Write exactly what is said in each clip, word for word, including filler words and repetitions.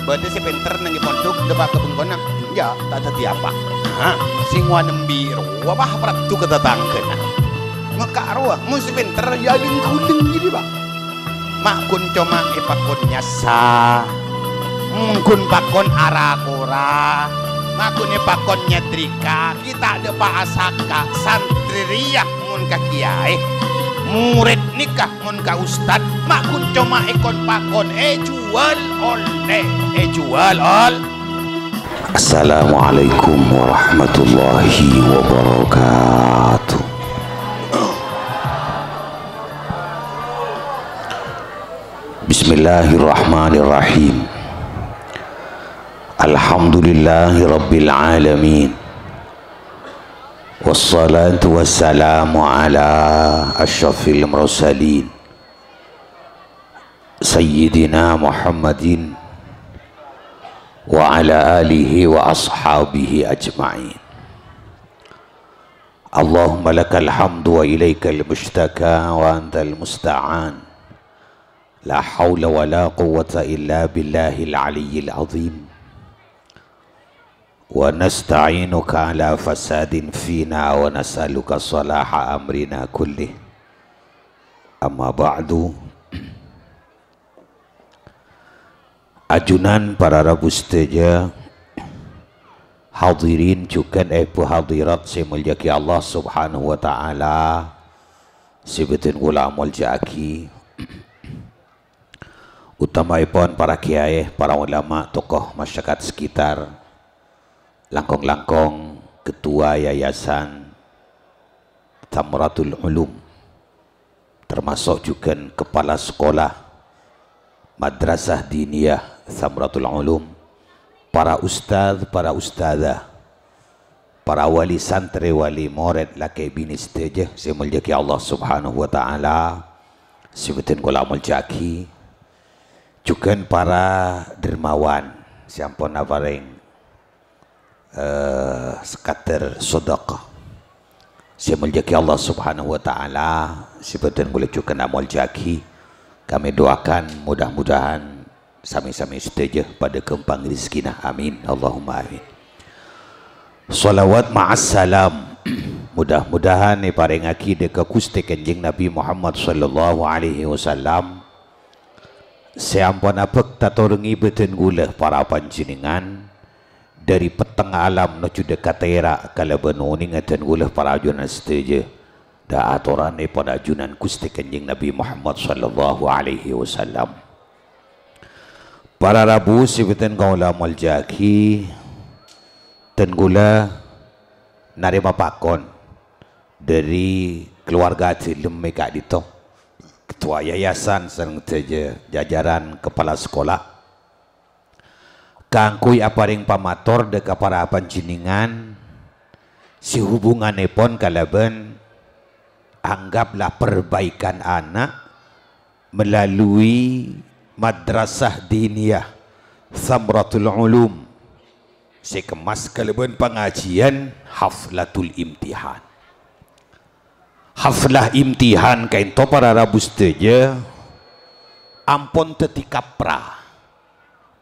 Bâdâ sè pènter neng è pondhuk, dâpa' ka bengkona, iyâ, ta' dhâddhi apa. Nah, sè ngowa nembi rowa, wah, parlo ka tatangghâna. Maka rowa, mon sè pènter, iyâ, lèng-ghulèng jârèya, Pak. Ma' ghun coma èpakon nyassa, ma' ghun pakon ra-kora, ma' ghun èpakon nyadrika, ghi' ta' dâpa' asaka, santrè rèya mon ka kèyaè, morèd nèka mon ka ustad, ma' ghun coma èkon-pakon, èjhuwâl ollè, èjhuwâl ollè. Assalamualaikum warahmatullahi wabarakatuh. Bismillahirrahmanirrahim. Alhamdulillahi rabbil alamin. Wassalatu wassalamu ala asyrafil mursalin, Sayyidina Muhammadin wa ala alihi wa ashabihi ajma'in. Allahumma lakal hamdu wa ilaikal mushtaka wa antal musta'an. La haula wa la quwwata illa billahil aliyyil azim. Wa nasta'inuka ala fasadin fina wa nas'aluka salaha amrina kullih. Amma ba'du. Ajunan para rabu sadhâjâ, hadirin jhughân èbhu hadirat sè èmoljâ'aghi Allah Subhanahu wa Ta'ala, sè bhâdhân kaulâ moljâ'aghi, utamaèpon para kèyaè, para ulama, tokoh masyarakat sekitar, langkong-langkong ketua Yayasan Thamratul Ulum, termasuk jhughân kepala sekolah Madrasah Diniyah Thamratul Ulum, para ustadz, para ustadzah, para wali santrè, wali morèd, lakè binè sadhâjâ sè èmoljâ'aghi Allah Subhanahu wa Ta'ala, sè bhâdhân kaulâ moljâ'aghi, jhughân para dermawan sè ampon aparèng eh, sekadar sedekah. Sè èmoljâ'aghi Allah Subhanahu wa Ta'ala, sè bhâdhân kaulâ jhughân amoljâ'aghi. Kami doakan mudah-mudahan sami-sami sadhâjâ padâ ghâmpang rezekina. Amin. Allahumma amin. Shalawat ma'as salam. Mudah-mudahan èparèngaghi dâ' ka Ghustè Kanjeng Nabi Muhammad sallallahu alaihi wasallam, sè ampon abhâkta torèngè bhâdhân kaulâ para panjhennengngan, dhâri petteng alam nojjhu dâ' ka tèra' kalabân onèngnga dân kaulâ para ajunan sadhâjâ, dâ' atoranèpon ajunan Ghustè Kanjeng Nabi Muhammad sallallahu alaihi wasallam. Para rabu sè bhâdhân kaulâ moljâ'aghi, dân kaulâ narèma pakon dhâri kalowarga dhâlem è ka'dinto, ketua yayasan sareng sadhâjâ jajaran kepala sekolah, kaangghuy aparèng pamator dâ' ka para panjhennengngan sè hubunganèpon kalabân, anggaplah, perbaikan ana' melalui Madrasah Diniyah Thamratul Ulum sè kemmas kalabân pangajiyân haflatul imtihan. Haflah imtihan ka'dinto para rabu sadhâjâ ampon dhâddhi kapra.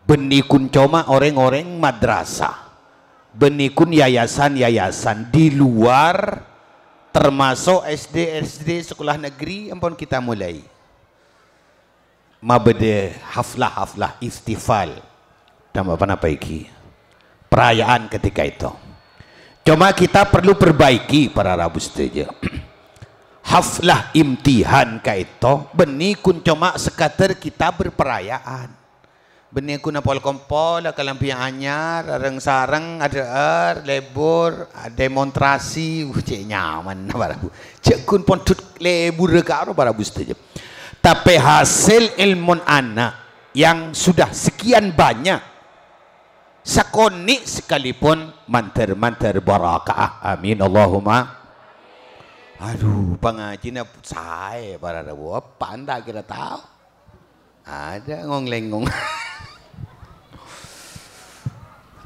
Bânnè ghun coma orèng-orèng madrasah. Bânnè ghun yayasan-yayasan di luar, termasuk S D-S D sekolah negeri ampon kita mulai. Mabâdâ haflah-haflah ihtifal. Tamba panapa èngghi? Perayaan ketika itu. Cuma kita perlu perbaiki para rabu sadhâjâ. Haflah imtihan ka'dinto bânnè ghun coma sekadar kita berperayaan. Bânnè ghun apol-kompola, kalambhi anyar, reng-sareng, adhâ'âr, lebur, demonstrasi, uh, cè' nyaman, para rabu. Cè' ghun pondhut lebur karo para rabu sadhâjâ. Tapè hasil èlmon ana' yang sudah sekian banyak, sakonè' sekalipun mandhâr-mandhâr barokah. Amin, Allahumma. Aduh, pangajina saè para rabu. Apa anta kira tao? Ada ngong-lengong.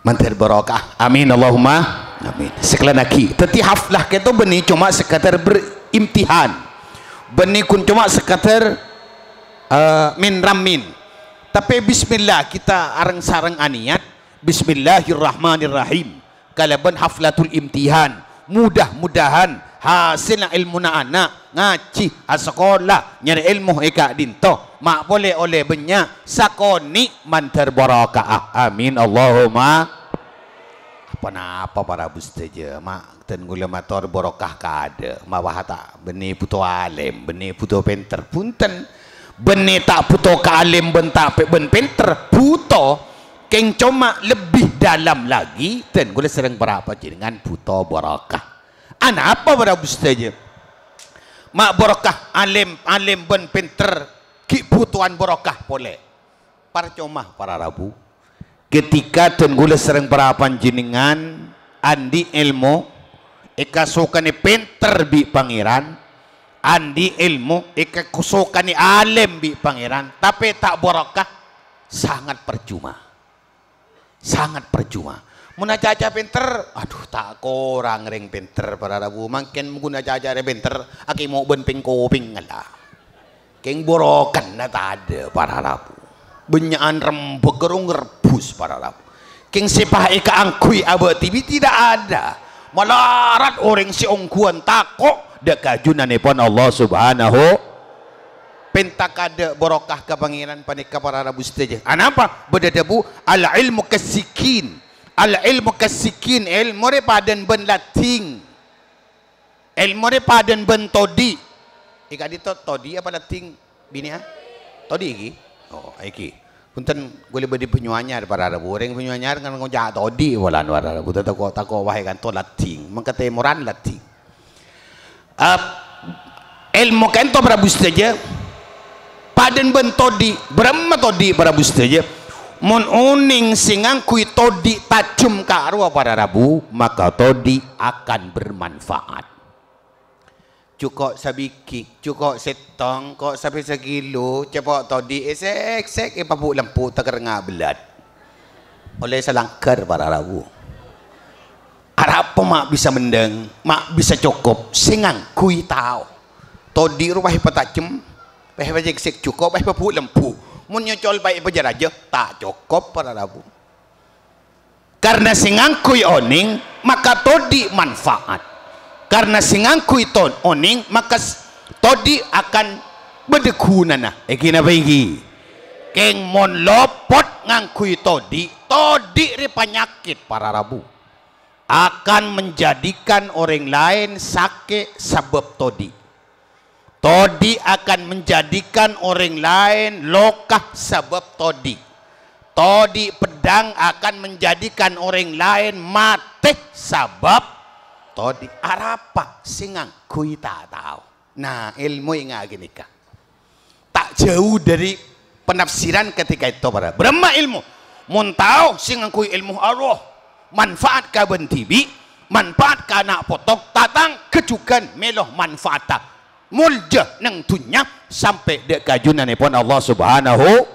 Mandhâr barokah. Amin, Allahumma. Amin. Sakalèyan aghi. Dhâddhi haflah ka'dinto bânnè coma sekadar berimtihan. Bânnè ghun coma sekadar, eh, min-ramin. Tapè bismillah, kita areng-sareng aniat, "Bismillahirrahmanirrahim." Kalabân haflatul imtihan, mudah-mudahan hasèlla èlmona ana' ngajhi, asakola, nyarè èlmo è ka'dinto, ma' polè ollè bânnya', sakonè' mandhâr barokah. Amin, Allahumma. Ponapa para rabu sadhâjâ, ma' Dhân kaulâ mator barokah kaadâ', mawah ta' bânnè bhuto alèm, bânnè bhuto pènter, bhunten. Bânnè ta' bhuto ka alèm bân ta' pè-, bân pènter, bhuto, kèng coma lebih dalam lagi, dhân kaulâ sareng para panjhennengngan bhuto barokah. Anapa para rabu sadhâjâ? Ma' barokah alèm, alèm bân pènter ghi' bhutowan barokah polè. Parcoma para rabu. Ketika dhân kaulâ sareng para panjhennengngan andi' èlmo, èkasokanè pènter bi' Pangèran, andi' èlmo, èkasokanè alèm bi' Pangèran, tapè ta' barokah, sangat percuma. Sangat percuma. Mon acaca pènter, adhu, ta' korang rèng pènter para rabu. Mangkèn mon acaca rèng pènter, akèmo' bân pèng-kopèng ngala'. Kèng barokana tadâ' para rabu. Bânnya'an rembhâk karo ngrebbhus para rabu. Kèng sè pas èkaangghuy abâ' dhibi' tidak ada. Malarat orèng sè ongghuwân tako' dâ' ka ajunanèpon Allah Subhanahu. Pènta kaadâ' barokah ka Pangèran panèka para rabu sadhâjâ. Anapa? Bâdâ dhâbu, "Al-ilmu kas-sikkin." Al-ilmu kas-sikkin, èlmo rè padâna bân laddhing. Èlmo rè padâna bân todi'. È ka'dinto todi' apa laddhing, binè'a? Todi' iki? Oh, iki. Bhunten, kaulâ bâdâ Banyuanyar para rabu. Orèng Banyuanyar kan ngoca' todi' polana para rabu. Tako', tako' wae kanto laddhing. Mangkatèmoran laddhing. Ap-, èlmo ka'dinto para rabu sadhâjâ. Padâna bân todi'. Bârâmma todi' para rabu sadhâjâ? Mon onèng sè ngangghuy todi' tajhem ka rowa para rabu, maka todi' akan bermanfaat. Jhuko' sabighi, jhuko' sèttong, ko' sapè sakilo, cèpo' todi' èsèksèk, èpabhu' lembhu' takerrengnga bellât. Ollè salangghâr para rabu. Arapa ma' bisa mendhâng, ma' bisa cokop, sè ngangghuy tao. Todi' rowa èpatajhem, pas èpasèksèk jhuko', pas èpabhu' lembhu'. Mon nyocol pas èpajârâjâ, ta' cokop para rabu. Karna sè ngangghuy onèng, maka todi' manfaat. Karna sè ngangghuy to-, onèng, maka s-, todi' akan bâdâ ghunana. Èngghi napa èngghi? Kèng mon lopot ngangghuy todi', todi' rè panyakèt para rabu. Akan menjadikan orèng laèn sakè' sabâb todi'. Todi' akan menjadikan orèng laèn loka sabâb todi'. Todi' peddhâng akan menjadikan orèng laèn matè sabâb todi'. Arapa sè ngangghuy ta' tao. Nah, èlmo ènga'aghi nèka. Ta' jhâu dâri panafsiran ketika itu, para. Bârâmma èlmo? Mon tao sè ngangghuy èlmo Allah, manfaat ka bâ'na dhibi', manfaat ka ana' poto, tatangghâ jhughân mèlo manfaatta. Molja neng dhunnya sampè' dâ' ka ajunanèpon Allah Subhanahu.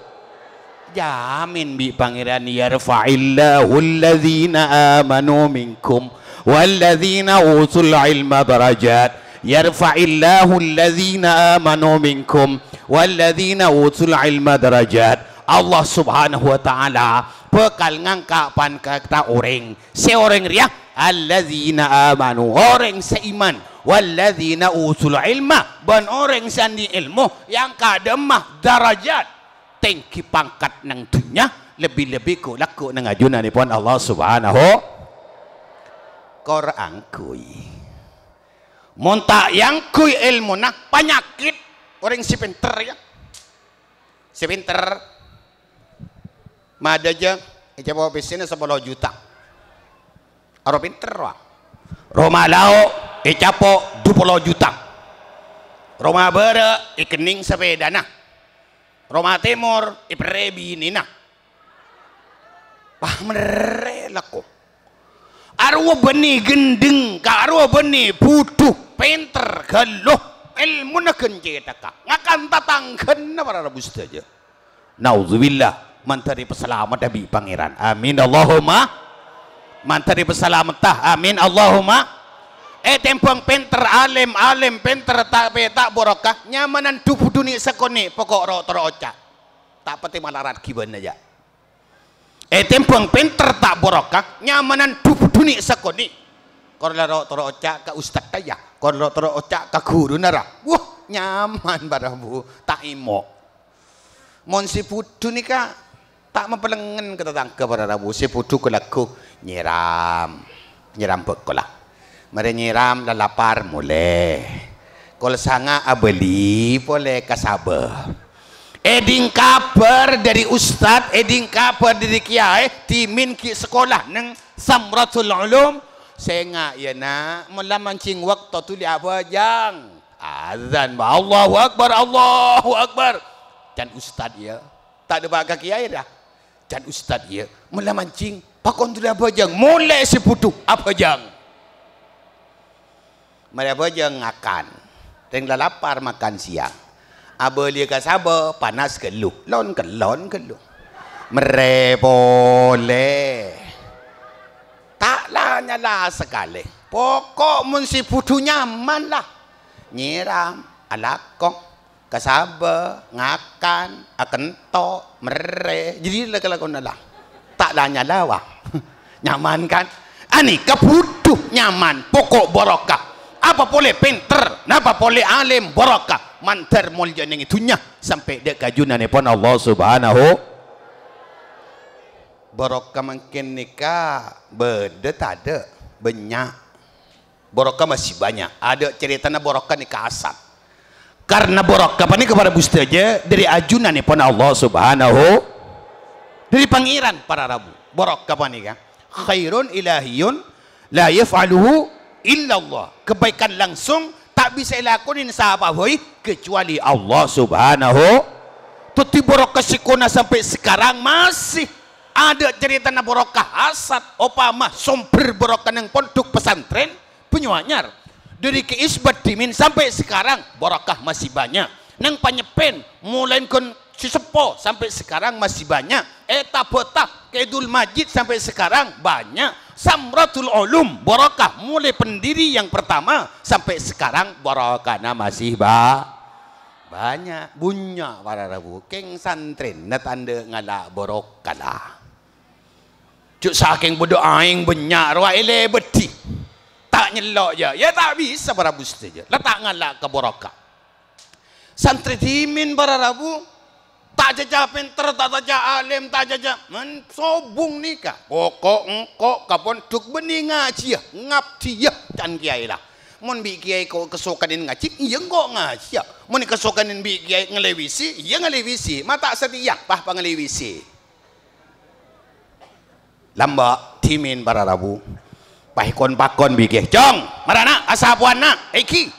Jamin bi' Pangèran, "Yarfa'illahu alladzina amanu minkum walladzina utul ilma darajat." "Yarfa'illahu alladzina amanu minkum walladzina utul ilma darajat." Allah Subhanahu wa Ta'ala bhâkal ngangka' pangkatta orèng sè orèng rèya, "alladzina amanu," orèng sè iman, "walladzina utul ilma," bân orèng sè andi' èlmo, èangka' dâmma darajat, tèngghi pangkat neng dhunnya, lebbi-lebbi ghu'-lagghu' neng ajunanèpon Allah Subhanahu. Kor angghuy. Mon ta' èangghuy èlmona, panyakèt orèng sè pènter, ya. Sè pènter, madâjâ ècapo' pèssèna sapolo juta. Aro pènter, wa. Roma lao' ècapo' dupolo juta. Roma bârâ' èkennèng sapèdana. Roma tèmor èperrè binèna. Wah, merrè lako. Arowa bânnè ghendheng, ka arowa bânnè budhu, pènter, ghâllu, èlmona ghân cèthagghâ. Ngakan tatangghâna para rabu sadhâjâ. Naudzubillah, mandhâr èpasalamet bi' Pangèran. Amin, Allahumma. Mandhâr èpasalametta. Amin, Allahumma. Ètèmbhâng pènter, alèm, alèm, pènter, tapè ta' barokah, nyamanan du-budhu nè' sakonè', poko' ro-, terro oca'. Ta' patè malarat ghibâna, yâ. Ètèmbhâng pènter ta' barokah, nyamanan dhu-budhu nè' sakonè'. Kor la ro-, toro' oca' ka ustad, yâ. Kor la toro' oca' ka ghuruna, ra. Wah, nyaman, para rabu. Ta' èmo'. Mon sè budhu nèka ta' mapelengngen ka tatangghâ, para rabu. Sè budhu ghu-lagghu nyèram. Nyèram bhâko la. Marè nyèram, la lapar, molè. Kol sanga' abâli polè ka sabâ. Èdhing kabhâr dhâri ustad, èdhing kabhâr dhâri kèyaè, dhimèn ghi' sakola neng Samratul Ulum. Sènga', yâ, Na', mon la mancèng bâkto dhuli abhâjâng. Adzan, Allahu Akbar, Allahu Akbar. Can ustad, yâ. Ta' dâpa' ka kèyaè, ra. Can ustad, yâ. Mon la mancèng, pakon dhuli abhâjâng. Molè sè budhu, abhâjâng. Marè abhâjâng ngakan. Rèng la lapar makan siang. Abâliyâ ka sabâ, panas ghâllu. Lon-kellon ghâllu. Merrè polè. Ta' la nyala sakalè. Poko' mon sè budhu nyaman la. Nyèram, alako. Ka sabâ, ngakan, akento', merrè. Jadi la-, kalakowanna la. Ta' la nyala, wa. Nyaman, kan? Anèka budhu nyaman, poko' barokah. Apa polè pènter, napa polè alim, barokah. Mandhâr moljâ neng è dhunnya, sampè' dâ' ka ajunanèpon Allah Subhanahu. Barokah mangkèn nèka bâdâ tadâ'? Bânnya'. Barokah masih bânnya'. Adâ' carètana barokah nèka asat. Karna barokah panèka, para rabu sadhâjâ, dhâri ajunanèpon Allah Subhanahu, dhâri Pangèran, para rabu. Barokah panèka khairun ilahiyun la yaf'aluhu illallah. Kebaikan langsung ta' bisa èlakonè sapa bhâi kecuali Allah Subhanahu. Dhâddhi barokah sèkona sampè' sakarang masih adâ' carètana barokah asat, opama sombher barokah neng pondhuk pesantren, Banyuanyar. Dhâri Kè Isbat dhimèn sampè' sakarang, barokah masih bânnya'. Neng Panyeppen, molaè ghân Sè Seppo sampè' sakarang masih bânnya'. È Tabata, Kè Dul Majid sampè' sakarang bânnya'. Samratul Ulum, barokah, molaè pendiri yang pertama sampè' sakarang, barokahna masih ba-, bânnya'. Bânnya', para rabu. Kèng santrèna tandhâ ngala' barokah la. Jhâ' sakèng bâdâ aèng bânnya' rowa èlèbâdhi. Ta' nyello', yâ. Yâ, ta' bisa, para rabu sadhâjâ. La ta' ngala' ka barokah. Santrè dhimèn, para rabu. Ta' caca pènter, ta' caca alim, ta' caca, men sobung nèka. Poko' engko' ka pondhuk bânnè ngajhiyâ, ngabdhiyâ, can kèyaè la. Mon bi' kèyaè ko-, kasokanè ngajhi, iyâ engko' ngajhiyâ. Mon kasokanè bi' kèyaè ngalèwisè, iyâ ngalèwisè. Ma' ta' satèya, pa-, pangalèwisè. Lambâ', dhimèn para rabu. Paèkon-pakon bi' kèyaè. "Cong, marana, asapowanna, èngghi.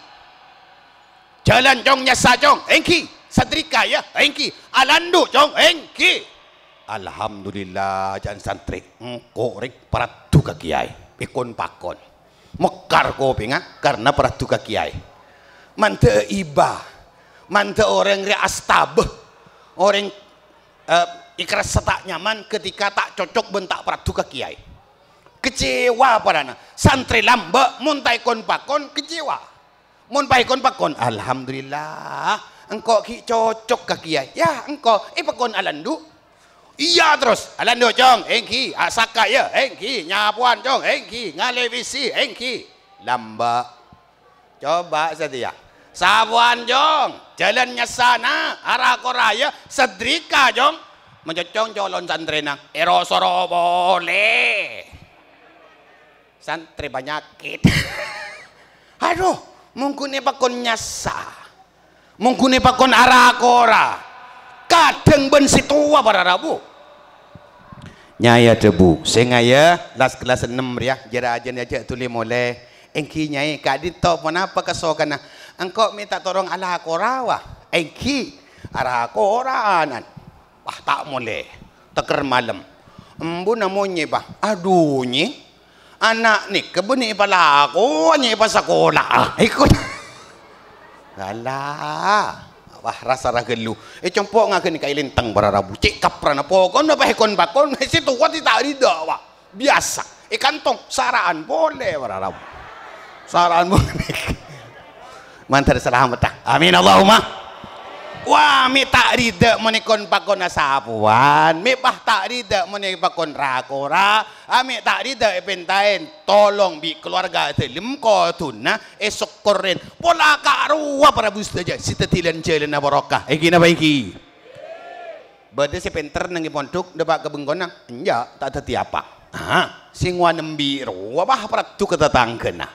Jhâlân, Cong, nyassa, Cong, èngghi. Sadrika, yâ, èngghi. Alandu', Cong, èngghi." Alhamdulillah, can santrè. Engko' rèng paraddhu ka kèyaè. Paèkon-pakon. Mekkar kopèngnga karna paraddhu ka kèyaè. Mandhâ iba. Mandhâ orèng rè astabâ. Orèng eh, èkarassa ta' nyaman ketika ta' cocok bân ta' paraddhu ka kèyaè. Kecewa parana. Santrè lambâ' mon ta' èkon-pakon, kecewa. Mon paèkon-pakon, "Alhamdulillah, engko' ghi' cocok ka kèyaè." Yâ, engko' èpakon alandu'. Iyâ terros, "Alandu', Cong, èngghi. Asaka, yâ, èngghi. Nyapowan, Cong, èngghi. Ngalèwisè, èngghi." Lambâ'. Coba satèya. Sapowan, Cong. Jhâlân nyassana, ara-kora, yâ. Sadrika, Cong. Mancocong calon santrèna. Èro-soro polè. Santrè panyakèt. Adhu, mon ghun èpakon nyassa. Mon ghun èpakon ara-kora. Kadhâng bân sè towa para rabu. Nyaè adhâbu, "Sènga', yâ, las kellas ennem rèya, jâ-rajâna jhâ' dhuli molè." "Èngghi, Nyaè, ka'dinto ponapa kasokanna?" "Engko' mènta torong ala-kora, wa." "Èngghi, ara-kora anan." Wah, ta' molè. Tèkèr malem. Embu namong nyè, pa. "Adhu, Nyè. Ana' nèka bânnè èpalako, Nyè, èpasakola'a." Èkon. Alah. Wah, rassa ra ghâllu. È compo' ngaghân kaè lèntèng para rabu. Cè' kaprana pokona pa èkon-pakon. Sè towa ta' rida, wa. Biyasa. È kantong, sara'an polè para rabu. Sara'an polè. Mandhâr salamet, ta. Amin, Allahumma. Wah, mè' ta' rida mon èkon-pakon asapowan, mè' pas ta' rida mon èpakon ra-kora, a, mè' ta' rida èpèntaèn tolong bi' kalowarga dhâlem kodhuna èsokkorè. Pola ka'rowa para rabu sadhâjâ sè dhâddhi lan-jhâlânna barokah. Èngghi napa èngghi? Bâdâ sè pènter neng è pondhuk, dâpa' ka bengkona? Enjâ', ta' dhâddhi apa. Ah, sè ngowa nembi rowa, wah, paraddhu ka tatangghâna.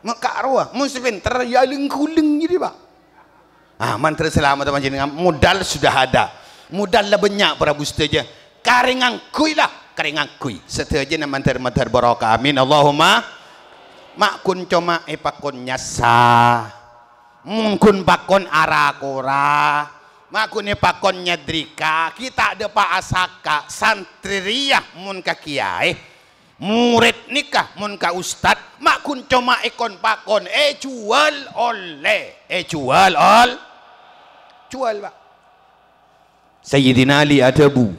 Mè' ka'rowa, mon sè pènter, ya lèng-ghulèng jârèya, Pak. Ah, mandhâr salamet panjhennengngan, modal sudah ada. Modal la bânnya', para rabu sadhâjâ. Karè ngangghuy la, karè ngangghuy. Sadhâjâna mandhâr-mandhâr barokah. Amin. Allahumma. Ma' ghun coma èpakon nyassa. Mon ghun pakon ra-kora, ma' ghun èpakon nyadrika, ghi' ta' dâpa' asaka, santrè rèya mon ka kèyaè, morèd nèka mon ka ustad, ma' ghun coma èkon-pakon, èjhuwâl ollè, èjhuwâl ol-, jhuwâl, Pak. Sayyidina Ali adhâbu,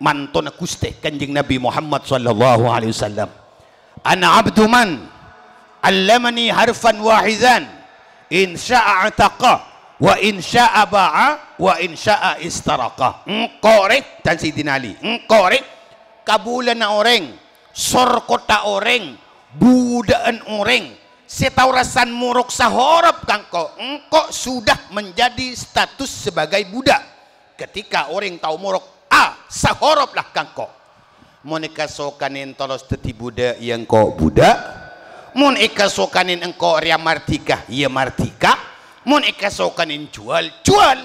mantona Ghustè Kanjeng Nabi Muhammad sallallahu alaihi wasallam, "Ana abdu man allamani harfan wahidan, in sya'a ataqa, wa in sya'a ba'a, wa in sya'a istaraqa." Engko' rè, can Sayyidina Ali, engko' rè, kabulâna orèng, sorkotta orèng, budhâ'ân orèng, sè tao rassana morok sahorop ka engko', engko' sudah menjadi status sebagai budak. Ketika orèng tao morok, a, sahorop la ka engko'. Mon èkasokanè tolos dhâddhi budak, ya engko' budak. Mon èkasokanè engko' rèya mardhika, ya mardhika. Mon èkasokanè jhuwâl, jhuwâl.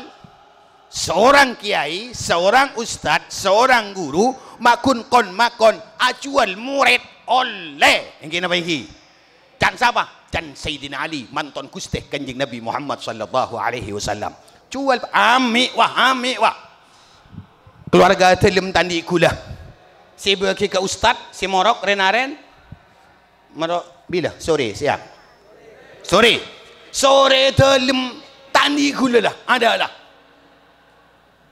Seorang kiai, seorang ustad, seorang guru, ma' ghun kon-makon ajhuwâl morèd ollè. Èngghi napa èngghi? Can sapa? Can Sayyidina Ali, manton Ghustè Kanjeng Nabi Muhammad sallallahu alaihi wasallam. Jhuwâl, amè', wah, amè', wah. Kalowarga dhâlem ta' andi' ghulâ. Sè bâgi ka ustad, sè morok, rèn-arèn. Maro, bilâ? Sore, siang. Sore. Sore dhâlem ta' andi' ghulâ la, adâ' la.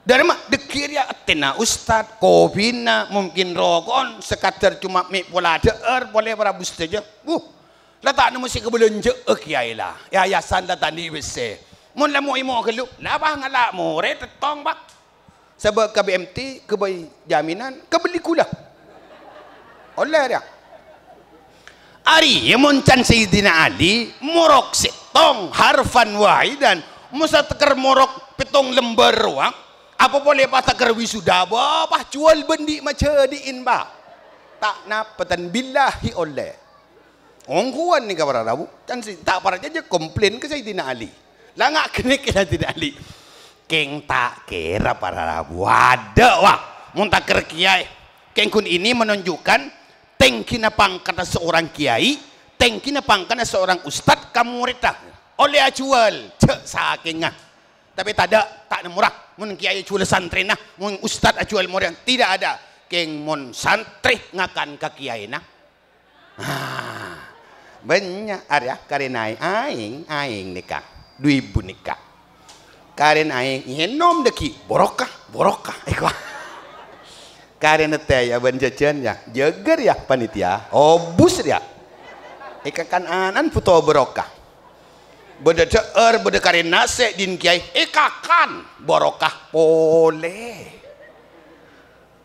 Dâremma, dhâggi' rèya atèna ustad, kopina, mungkin roko'en, sakadar coma mè' pola dhâ'âr, polè para rabu sadhâjâ. Wuh, la ta' nemmo sè kabâlânjhâ'â kiyaè la. Yayasan la ta' andi' pèssè. Mon la mo'-èmo' ghâllu, la pas ngala' morèd, tèttong, Pak. Sabâ' ka B M T, ghâbây jaminan, kabelli ghulâ. Ollè rèya. Arèya mon can Sayyidina Ali, morok sèttong, harfan wahidan, mon satèkèr morok pèttong lembâr rowa, apa polè pas takèr wisuda, bâ, pas jhuwâl bân dhi' majhâdhi'in, Pak. Ta' napa, tan billahi ollè. Ongghuwân nèka para rabu, can sè ta' parcajâ komplain ka Sayyidina Ali. La nga' ghânèka Sayyidina Ali. Kèng ta' kèra para rabu. Adâ', wah. Mon takèr kiyaè. Kèng ghun ini menunjukkan tèngghina pangkaddhâ seorang kiai, tèngghina pangkaddhâ seorang ustad ka morèdda. Ollè ajhuwâl, jhâ' sakèngnga. Tapè tadâ', ta' nemmo ra. Mon kiai ajhuwâl santrèna, mon ustad ajhuwâl morèdda, tidak ada. Kèng mon santrè ngakan ka kiyaèna, ah, bânnya' arèya karèna aèng, aèng nèka, du èbu nèka. Karèna aèng, ènom dhâggi', barokah, barokah, èkowa. Karèna tèya bân jhâjhân, ya, jâgâ rèya panitia, obus rèya. Èkakan ana'na bhuto barokah. Bâdâ dhâ'âr, bâdâ karè nasè' dhin kiyaè, èkakan, barokah polè.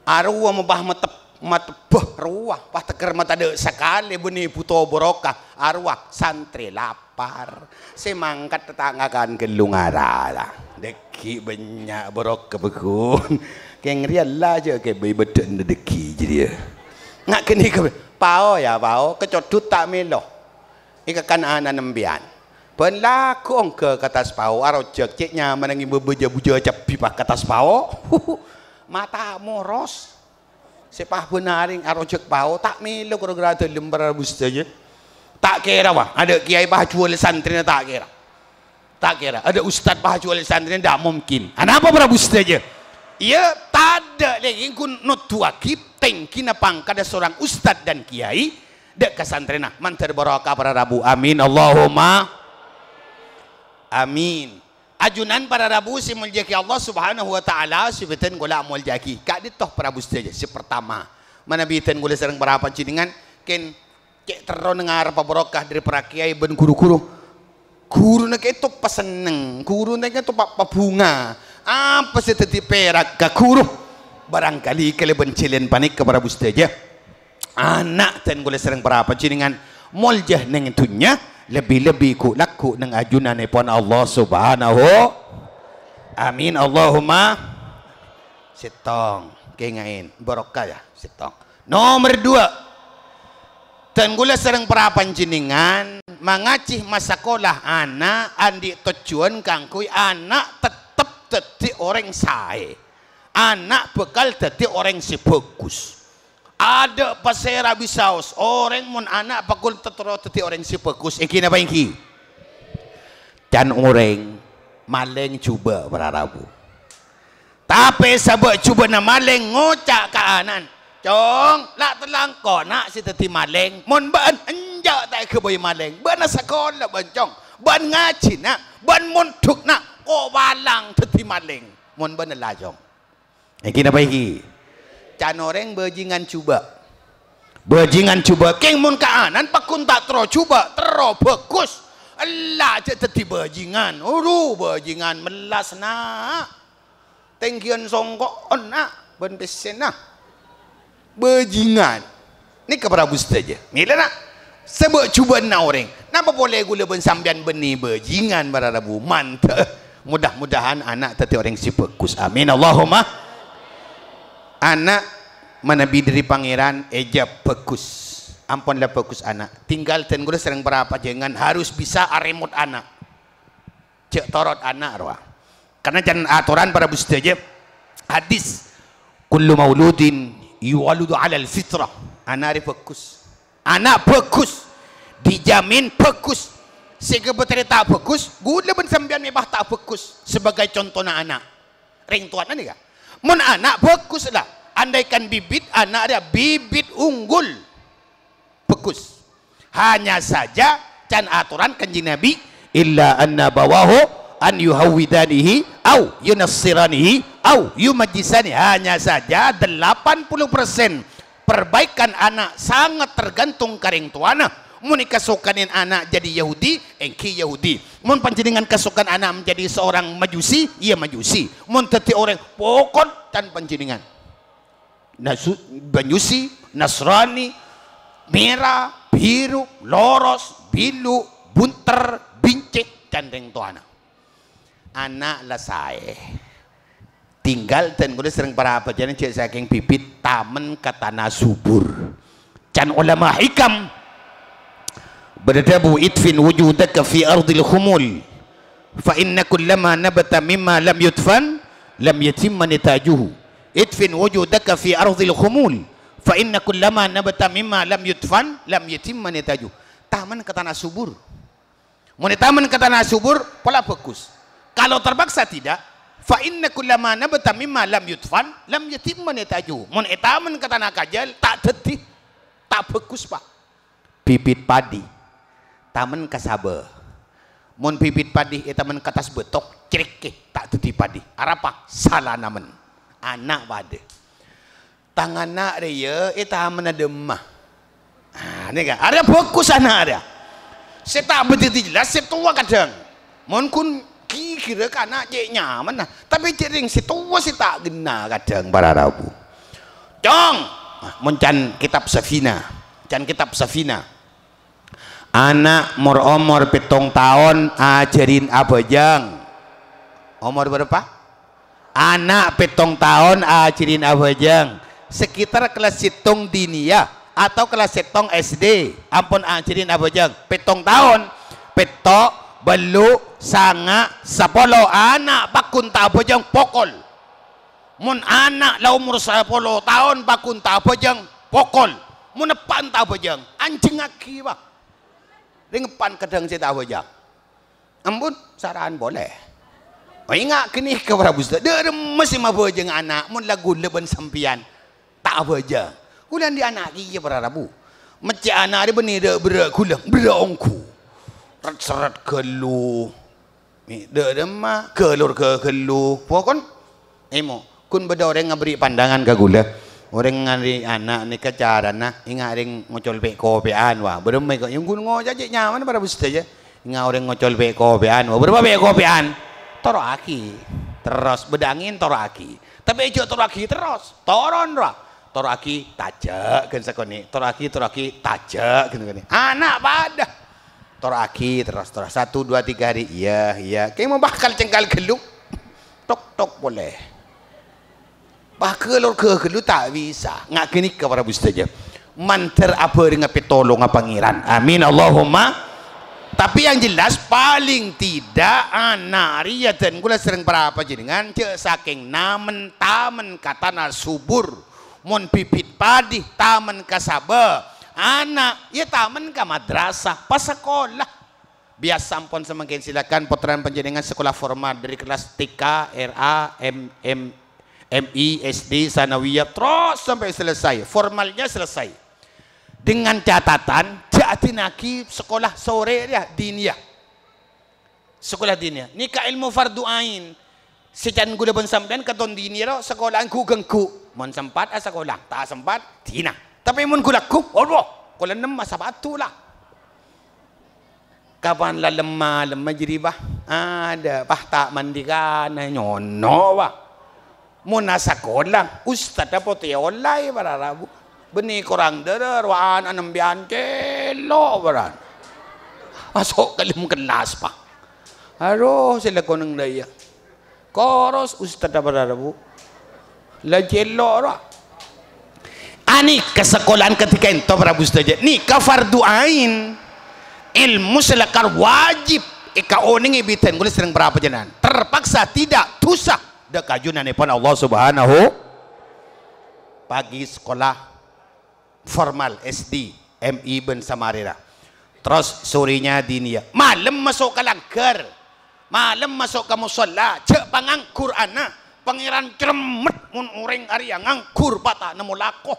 Arowa mabah matep-, matebbhâ rowa, pas tèkèr matadâ' sakalè bânnè bhuto barokah, arowa santrè lapar. Sè mangkat ta' ngakan ghâllu ngara la. Dhâggi' bânnya' barokah bhâghun. Kèng rèya la jhâ' kè bâi bâddhâ'na dhâggi' jârèya. Nga' ghânèka, pao ya, pao, kacodhut ta' mèlo. Èkakan ana'na empèyan. Bân lagghu' ongghâ ka attas pao, arojhâk cè' nyamana ngèbâ bâjâ-bujâ cabbhi pas ka attas pao. Mata moros. Sè pas bân arèng arojhâk pao, ta' mèlo ghârâ-ghârâ dhâlem para rabu sadhâjâ. Ta' kèra, wah, adâ' kiyaè pas ajhuwâl santrèna ta' kèra. Ta' kèra. Adâ' ustad pas ajhuwâl santrèna, ta' mungkin. Anapa para rabu sadhâjâ? Iyâ, tadâ' lè ghun noduwaghi tèngghina pangkaddhâ seorang ustad dan kiai, dâ' ka santrèna, mandhâr barokah para rabu. Amin. Allahumma amin. Ajunan para rabu sè èmoljâ'aghi Allah Subhanahu wa Ta'ala, sè bhâdhân kaulâ amoljâ'aghi. Ka'dinto para rabu sadhâjâ. Sè partama, manabi dhân kaulâ sareng para panjhennengngan, kèng cè' terro nèngareppa barokah dâri para kiai bân ru-ghuru. Ghuruna kèto pasenneng, ghuruna kèto pa-, pabhunga. Apa sè dhâddhi pèrak ka ghuru? Barangkali kalabân jhâlân panèka, para rabu sadhâjâ, ana' dân kaulâ sareng para panjhennengngan molja neng dhunnya, lebbi-lebbi ghu'-lagghu' neng ajunanèpon Allah Subhanahu. Amin, Allahumma. Sèttong, kènga'è, barokah, yâ, sèttong. Nomer dua, dân kaulâ sareng para panjhennengngan mangajhi masakola ana' andi' tojjhuwân kaangghuy ana' tettep dhâddhi orèng saè. Ana' bhâkal dhâddhi orèng sè bhâghus. Adâ' pasèra bisaos orèng mon ana' pakon terro dhâddhi orèng sè bhâghus, èngghi napa èngghi? Can orèng malèng jhubâ' para rabu. Tapè sabâ' jhubâ'na malèng ngoca' ka ana'na, "Cong, la' tellang kona' sè dhâddhi malèng. Mon bâ'na enjâ' ta' èghâbây malèng. Bâ'na sakola, bâ'na, Cong. Bâ'na ngajhi, na'. Bâ'na mondhuk, na'. Ko' palang dhâddhi malèng. Mon bâ'na la, Cong." Èngghi napa èngghi? Can orèng bhâjingan jhubâ'. Bhâjingan jhubâ', kèng mon ka ana'na pakon ta' terro jhubâ', terro bhâghus. Ella jhâ' dhâddhi bhâjingan. Adu, bhâjingan mellas, na'. Tèngghiyân songko'na bân pèssèna. Bhâjingan. Nèka para rabu sadhâjâ. Mèlana sabâ' jhubâ'na orèng. Napa polè kaulâ bân sampèyan bânnè bhâjingan para rabu? Mantep. Mudah-mudahan ana' dhâddhi orèng sè bhâghus. Amin. Allahumma. Ana' manabi dhâri Pangèran èjâb bhâghus. Ampon la bhâghus ana'. Tinggal dân kaulâ sareng para panjhennengngan harus bisa arèmot ana'. Jhâ' torot ana' rowa. Karna can atoran para rabu sadhâjâ, hadis, "Kullu mauludin yu'aladu 'alal fitrah." Ana' rè bhâghus. Ana' bhâghus. Dijamin bhâghus. Sè kabâtèrè ta' bhâghus, kaulâ bân sampèyan mè' pas ta' bhâghus. Sebagai contona ana'. Rèng towana nèka. Mon ana' bhâghus la, andaikan bibit ana' rèya bibit unggul. Bhâghus. Hanya saja, can atoran Kanjeng Nabi, "Illa anna abawahu an yuhawwidanihi au yunassiranihi au yumajjisani." Hanya saja delapan puluh persen perbaikan ana' sangat tergantung ka rèng towana. Mon èkasokanè ana' jadi Yahudi, èngghi Yahudi. Mon panjhennengngan kasokan ana' menjadi seorang Majusi, iyâ Majusi. Mon dhâddhi orèng pokol can panjhennengngan. Nasu-, Majusi, Nasrani, mèra, biru, loros, bilu, bunter, bincèk, can rèng towana. Ana' la saè. Tinggal dân kaulâ sareng para abhâjâna jhâ' sakèng bibit tamen ka tana subur. Can olama hikam bâdâ dhâbu, "Idfin wujudaka fi ardil khumul, fa inna kullama nabata mimma lam yudfan, lam yatimma nitajuhu." "Idfin wujudaka fi ardil khumul, fa inna kullama nabata mimma lam yudfan, lam yatimma nitajuhu." Tamen ka tana subur. Mon ètamen ka tana subur, pola bhâghus. Kalau terpaksa tidak, "Fa inna kullama nabata mimma lam yudfan, lam yatimma nitajuhu." Mon ètamen ka tana kajâl, ta' dhâddhi, ta' bhâghus, Pak. Bibit padi, tamen ka sabâ. Mon bibit padi ètamen ka attas bâto, crèkkè, ta' dhâddhi padi. Arapa? Sala namen. Ana' padâ. Tang ana' rèya ètamena dâmma. Ah, nèka, arèya bhâghus ana' arèya. Sè ta' bâdâ jelas, sè towa kadhâng. Mon ghun ghighirâ ka ana' cè' nyamana, tapè jhâ' rèng sè towa sè ta' ghenna kadhâng para rabu. Cong, ah, mon can kitab Safina, can kitab Safina. Ana' mor-omor pèttong taon ajhârin abhâjâng. Omor bârâmpa? Ana' pèttong taon ajhârin abhâjâng. Sekitar kelas sèttong diniyah atau kelas sèttong S D. Ampon ajhârin abhâjâng. Pèttong taon. Pètto', bâllu', sanga', sapolo. Ana' paghun ta' abhâjâng, pokol. Mon ana' la omor sapolo taon paghun ta' abhâjâng, pokol. Mon eppa'na ta' abhâjâng, anjhingngaghi, Pak. Rèng eppa'na kadhâng sè ta' abhâjâng. Ampon, sara'an polè. Oh, enga' ghânèka, para rabu sadhâjâ. Dâ' remma sè mabhâjâng ana', mon la ghulâ bân sampèyan ta' abhâjâng. Ghulâ andi' ana' kèya, para rabu. Mècè' ana' rè bânnè dâ' berrâ' ghulâ, berrâ' ongghu. Ret-serret ghâllu. Mè' dâ' remma, ghâlor ghâghâllu. Pokon, èmo, ghun bâdâ orèng ngaberri' pandangan ka ghulâ. Orèng ngaberri' ana' nèka carana, enga' rèng ngocol pè'-kopè'an, wa. Bârâmma kok, yang ghun ngoca' cè' nyaman para rabu sadhâjâ. Nga orèng ngocol pè'-kopè'an, wah, bârâmpa pè'-kopè'an? Toro'aghi. Terros, bâdâ angèn, toro'aghi. Tapè jhâ' toro'aghi terros. Toron, rowa. Toro'aghi, tajâ', ghân sakonè'. Toro'aghi, toro'aghi, tajâ', ghân sakonè'. Ana' padâ. Toro'aghi terros, terros. Satu, dua, tiga hari. Iyâ, iyâ. Kèng mon bhâkal cengkal ghâllu. Tok-tok polè. Bhâkal orghâ ghâllu ta' bisa. Nga' ghânèka para bu sadhâjâ. Mandhâr abhârengnga pitolongnga Pangèran. Amin. Allahumma. Tapi yang jelas, paling tidak ana' rèya dân kaulâ sareng para panjhennengngan jhâ' sakèng namen-tamen ka tana subur. Mon bibit padi, tamen ka sabâ. Ana', yâ tamen ka madrasah, pasakola. Biyasa ampon samangkèn, silakan pottrana panjhennengngan sakola formal dâri kelas T K, R A, M, M, M I, S D, sanawiyah, terros sampè' selesai. Formalnya selesai. Dengan catatan, jhâ' adina'aghi sakola sorè rèya, diniyah. Sakola diniyah. Nèka èlmo fardu ain. Sè can kaulâ bân sampèyan katon diniyah ro, sakola ghu-ghângghu. Mon sempat, asakola. Ta' sempat, dina. Tapè mon ghu-lagghu, Allah, kaulâ nemma sapatu la. Kapan la lemma-lemma jârèya, bâh? Adâ', bâh, ta' mandhi kana, nyono, bâh. Mon asakola, ustadda potè ollaè para rabu. Bânnè korang dârâ, rowa ana' nembiyân cèlo', para. Maso' ka dâlem kellas, bâh. Aro, sè la konèng dâ' iyâ. Koros ustadda para rabu. La cèlo', rowa. Anèka sakola'an kadhi ka'ènto, para bu sadhâjâ. Nèka fardu ain. Èlmo sè lakar wajib èkaonèngè bi' dân kaulâ sareng para panjhennengngan. Terpaksa tidak, dusa. Dâ' kajunanèpon Allah Subhanahu. Pagi sekolah formal S D, M I bân samarèna. Terros sorènya diniyah. Malem maso' ka langghâr. Malem maso' ka mosolla. Jhâ' panganggur ana'. Pangèran cerremmet mon orèng arèya nganggur, bâ' ta' nemmo lako.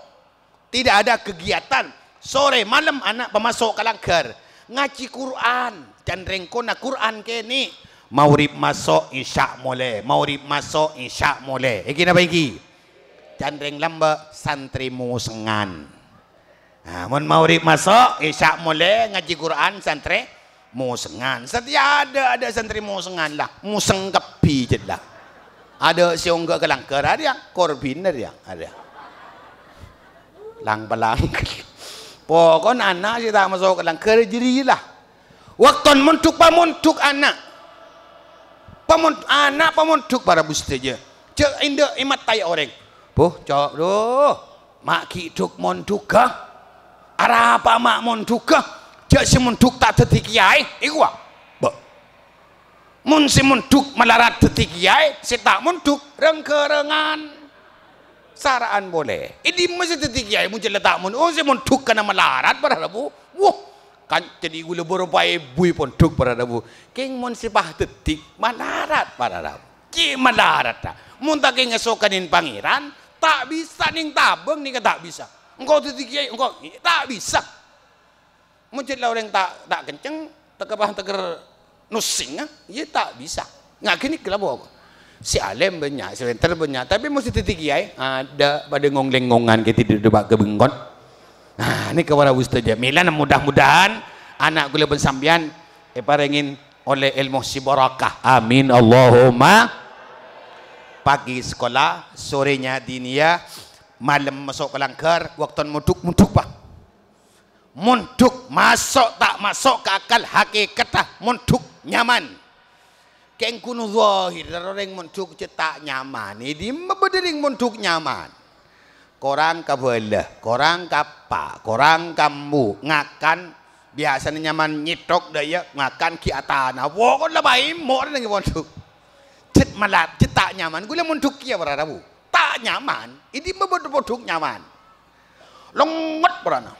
Tidak ada kegiatan. Sorè malem ana' pamaso' ka langghâr. Ngajhi Qur'an. Can rèng kona Qur'an kènè'. Maghrib maso', Isya' molè. Maghrib maso', Isya' molè. Iki napa iki? Can rèng lambâ', santrè mosengngan. Nah, mon maghrib maso', Isya' molè, ngajhi Qur'an, santrè mosengngan. Satèya adâ', adâ' santrè mosengngan la. Moseng kabbhi jâ' la. Adâ' sè ongghâ ka langghâr, arèya, korbinna rèya, arèya. Lang-palang. Pokona ana' sè ta' maso' ka langghâr jârèya la. Wakton mondhuk, pamondhuk ana'. Pamon-, ana' pamondhuk para bu sadhâjâ. Jhâ' endâ' èmattaè orèng. Bâh, co', duh. Ma' ghi' dhuk-mondhughâ. Arapa ma' mondhughâ? Jhâ' sè mondhuk ta' dhâddhi kèyaè, èkowa. Bâ. Mon sè mondhuk malarat dhâddhi kèyaè, sè ta' mondhuk reng-ghârengan. Sara'an polè. È dimma sè dhâddhi kèyaè, mon jhâ' la ta' mondhuk? Oh, sè mondhuk kana malarat, para rabu. Wah, kan jadi ghulâ bârâmpa èbu è pondhuk, para rabu. Kèng mon sè pas dhâddhi malarat, para rabu. Cè' malarat, ta'. Mon ta' kèng èsokanè Pangèran, ta' bisa nèng tabâng nèka ta' bisa. Engko' dhâddhi kèyaè, engko' ta' bisa. Mon jhât la orèng ta', ta' kenceng, tekka pas teker nusingnga, iyâ ta' bisa. Nga' ghânèka la pokok. Sè alèm bânnya', sè pènter bânnya', tapè mon sè dhâddhi kèyaè, adâ' padâ ngong-lèngongan kè dhâddhi dâpa' ka bengkon. Nah, nèka para ustadz jamila, mudah-mudahan ana' ghulâ bân sampèyan èparèngè ollè èlmo sè barokah. Amin, Allahumma. Pagi sekolah, sorenya diniyah, malem maso' ka langghâr, wakton mondhuk, mondhuk, Pak. Mondhuk maso' ta' maso' ka akal hakikatta, mondhuk nyaman. Kèng ghun zahir, dhâr orèng mondhuk cè' ta' nyaman. È dimma bâdâ rèng mondhuk nyaman? Korang kabâlâ, korang kapa, korang kambu, ngakan, biyasana nyaman nyèthok dâ' iyâ, ngakan ghi' atana. Pokok la paèmo' rèng mondhuk. Cè' mala-, cè' ta' nyaman, ghulâ mondhuk kèya para rabu. Ta' nyaman, è dimma bâdâ mondhuk nyaman? Lènget porana.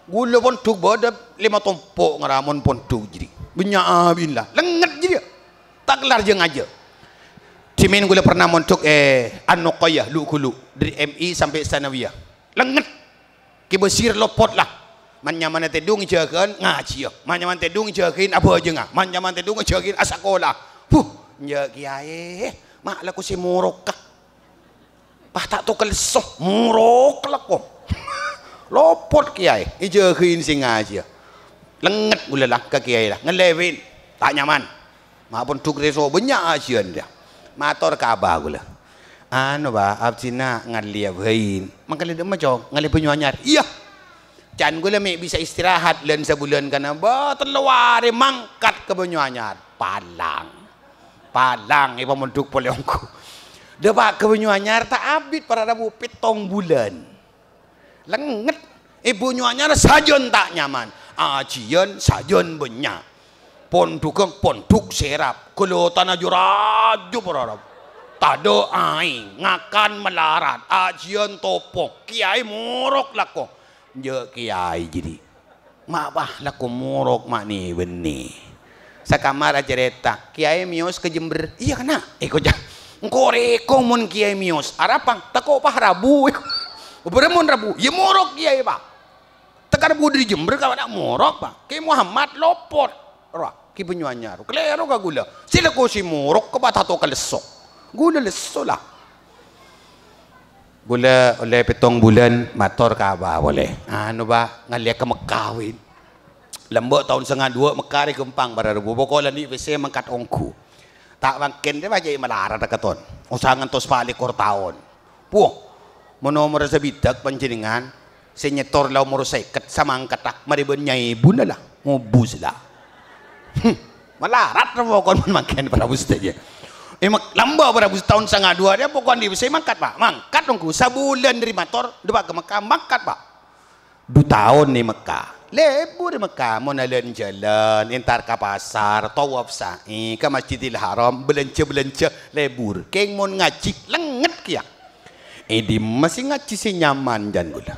Ghulâ pondhuk bâdâ lèma tompo' ngaramon pondhuk jârèya. Bânnya' abinna. Lènget jârèya. Ta' kellar jâ-ngajâ. Dhimèn ghulâ pernah mondhuk è An-Nuqayyah, lu-ghulu, dâri M I sampè' sanawiyah. Lènget. Kè Basir lopot la. Man-nyamanna tèdung èjâgâ'ân ngajhiyâ. Man-nyaman tèdung èjâgâ'ân abhâjângnga. Man-nyaman tèdung èjâgâ'ân asakola. Huh, enjâ' kèyaè. Ma' lako sè moroka. Pas ta' tokel esso, morok lako. Lopot kèyaè, èjâgâ'ân sè ngajhiyâ. Lènget ghulâ la ka kèyaè la, ngalèwèn. Ta' nyaman. Ma' pondhuk rèya so bânnya' ajiyân, yâ. Mator ka abah ghulâ. "Anu, Bah, abdhina ngallè bhâi." "Mangkèn lè' dâ'emma, Cong?" "Ngallè Bânyu Anyar." "Iyâ. Can ghulâ mè' bisa istirahat lân sabulân kana, Bah, tello arè mangkat ka Bânyu Anyar." Palang. Palang, èpamondhuk polè ongghu. Dâpa' ka Bânyu Anyar ta' abit para rabu, pèttong bulân. Lènget. È Bânyu Anyar sajân ta' nyaman. Ajiyân sajân bânnya'. Pondhughân pondhuk sèrap. Ghâlâtana jâ-rajâ para rabu. Tadâ' aèng, ngakan malarat, ajiyân topo, kèyaè morok lako. Jâ' kèyaè jârèya. Ma' bâ lako morok ma' nè-bânnè. Sakamar acarèta, "Kèyaè mèyos ka Jember." "Iyâ, kana'." Èkoca', "Engko'-rèko mon kèyaè mèyos." "Arapa?" "Tako' pas rabu." "Bârâmma mon rabu?" "Iyâ morok kèyaè, Pa'." "Tèka rabu dâri Jember ka bâ'na morok, Pa'." "Kè Muhammad lopot." "Ra, kè Bânyu Anyar." "Kalèro ka ghulâ." "Sè lako sè morok ka Pa' Tato ka lesso." "Ghulâ lesso, la." Ghulâ ollè pèttong bulân mator ka abah polè. "Anu, Bah, ngallè ka Mekka, Win." Lambâ' taon sanga duwâ' Mekka rè ghâmpang para rabu. Pokok la nè' pèssè mangkat ongghu. Ta' mangkèn rè bâjâi malarat ka ton. Osa ngantos pa' lèkor taon. Puh, mon omorra sabidhâk panjhennengngan, sè nyètor la omor sèket, samangkatta, marè bân nyaèbuna la, ngobus la. Hmm, malarat pokok mon mangkèn para rabu sadhâjâ. È, mak-, lambâ' para rabu taon sanga duwâ' rè pokok nè' pèssè mangkat, Pa'. Mangkat ongghu, sabulân dâri mator, dâpa' ka Mekka, mangkat, Pa'. Du taon è Mekka. Lebur è Mekka, mon lan-jhâlân, entar ka pasar, tawaf sa'i, ka Masjidil Haram, bâlânjhâ-bâlânjhâ, lebur. Kèng mon ngajhi, lènget kèya. È dimma sè ngajhi sè nyaman, can ghulâ.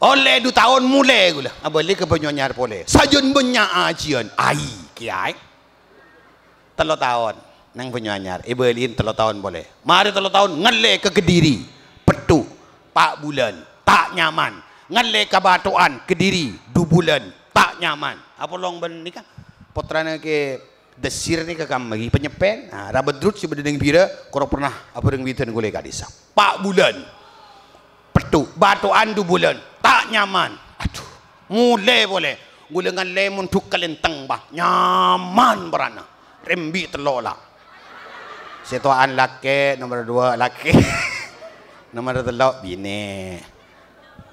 Ollè du taon molè ghulâ, abâli ka Bânyu Anyar polè. Sajân bânnya' ajiyân, ai, kèyaè. Tello taon neng Bânyu Anyar, èbâli'i tello taon polè. Marè tello taon, ngallè ka Kediri, petthu', pa' bulân, ta' nyaman. Ngallè ka Bato'an, Kediri, du bulân, ta' nyaman. Apolong bân nèka, pottrana Kè Dessir nèka kamma ghi, Panyeppèn. Nah, Ra Badrut sè bâdâ neng Bira, koro pernah abhâreng bidhân ghulâ ka dhisa. Pa' bulân. Petthu', Bato'an du bulân, ta' nyaman. Adhu, molè polè. Ghulâ ngallè mondhuk kalèntèng, Pa'. Nyaman, parana. Rembi' tello' la. Sè towa'an lakè', nomer duwâ' lakè'. Nomer tello' binè'.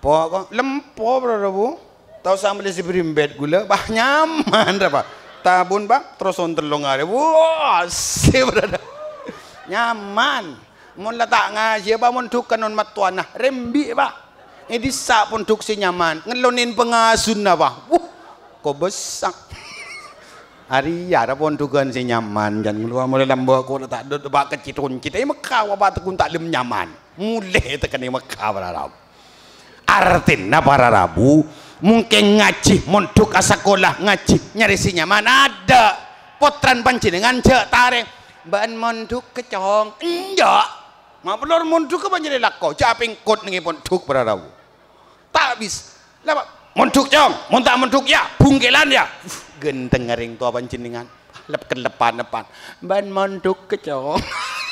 Pokok lempo, para rabu. Ta' osa mellè sè berimbet ghulâ, Pa', nyaman, ra, Pa'. Tabun, Pa', terros on tello arè. Wah, sè parana. Nyaman. Mon la ta' ngajhi, Pa', mondhuk ka non mattowana, rembi', Pa'. È dhisa' pondhuk sè nyaman, ngellonen pangasunna, Pa'. Wuh, kobâsa. Arèya ra pondhughân sè nyaman, can. Mula-mula lambâ' kola ta' dot, Pa', kecit-oncit. È Mekka, Pa', tekun ta' lem nyaman. Molè tekka neng Mekka, para rabu. Artèna, para rabu, mungkin ngajhi, mondhuk asakola, ngajhi, nyarè sè nyaman, adâ'. Pottrana panjhennengngan jhâ' tarèng, "Bâ'na mondhuk kè, Cong?" Enjâ'. Ma' perlo mondhuk apa nyarè lako? Jhâ' pèngkot neng è pondhuk, para rabu. Ta' bis. Lapa? "Mondhuk, Cong. Mon ta' mondhuk, yâ, bungkèlan, yâ." Uf, ghântengnga rèng towa panjhennengngan. Lep-kellepan-leppan. "Bâ'na mondhuk kè, Cong?"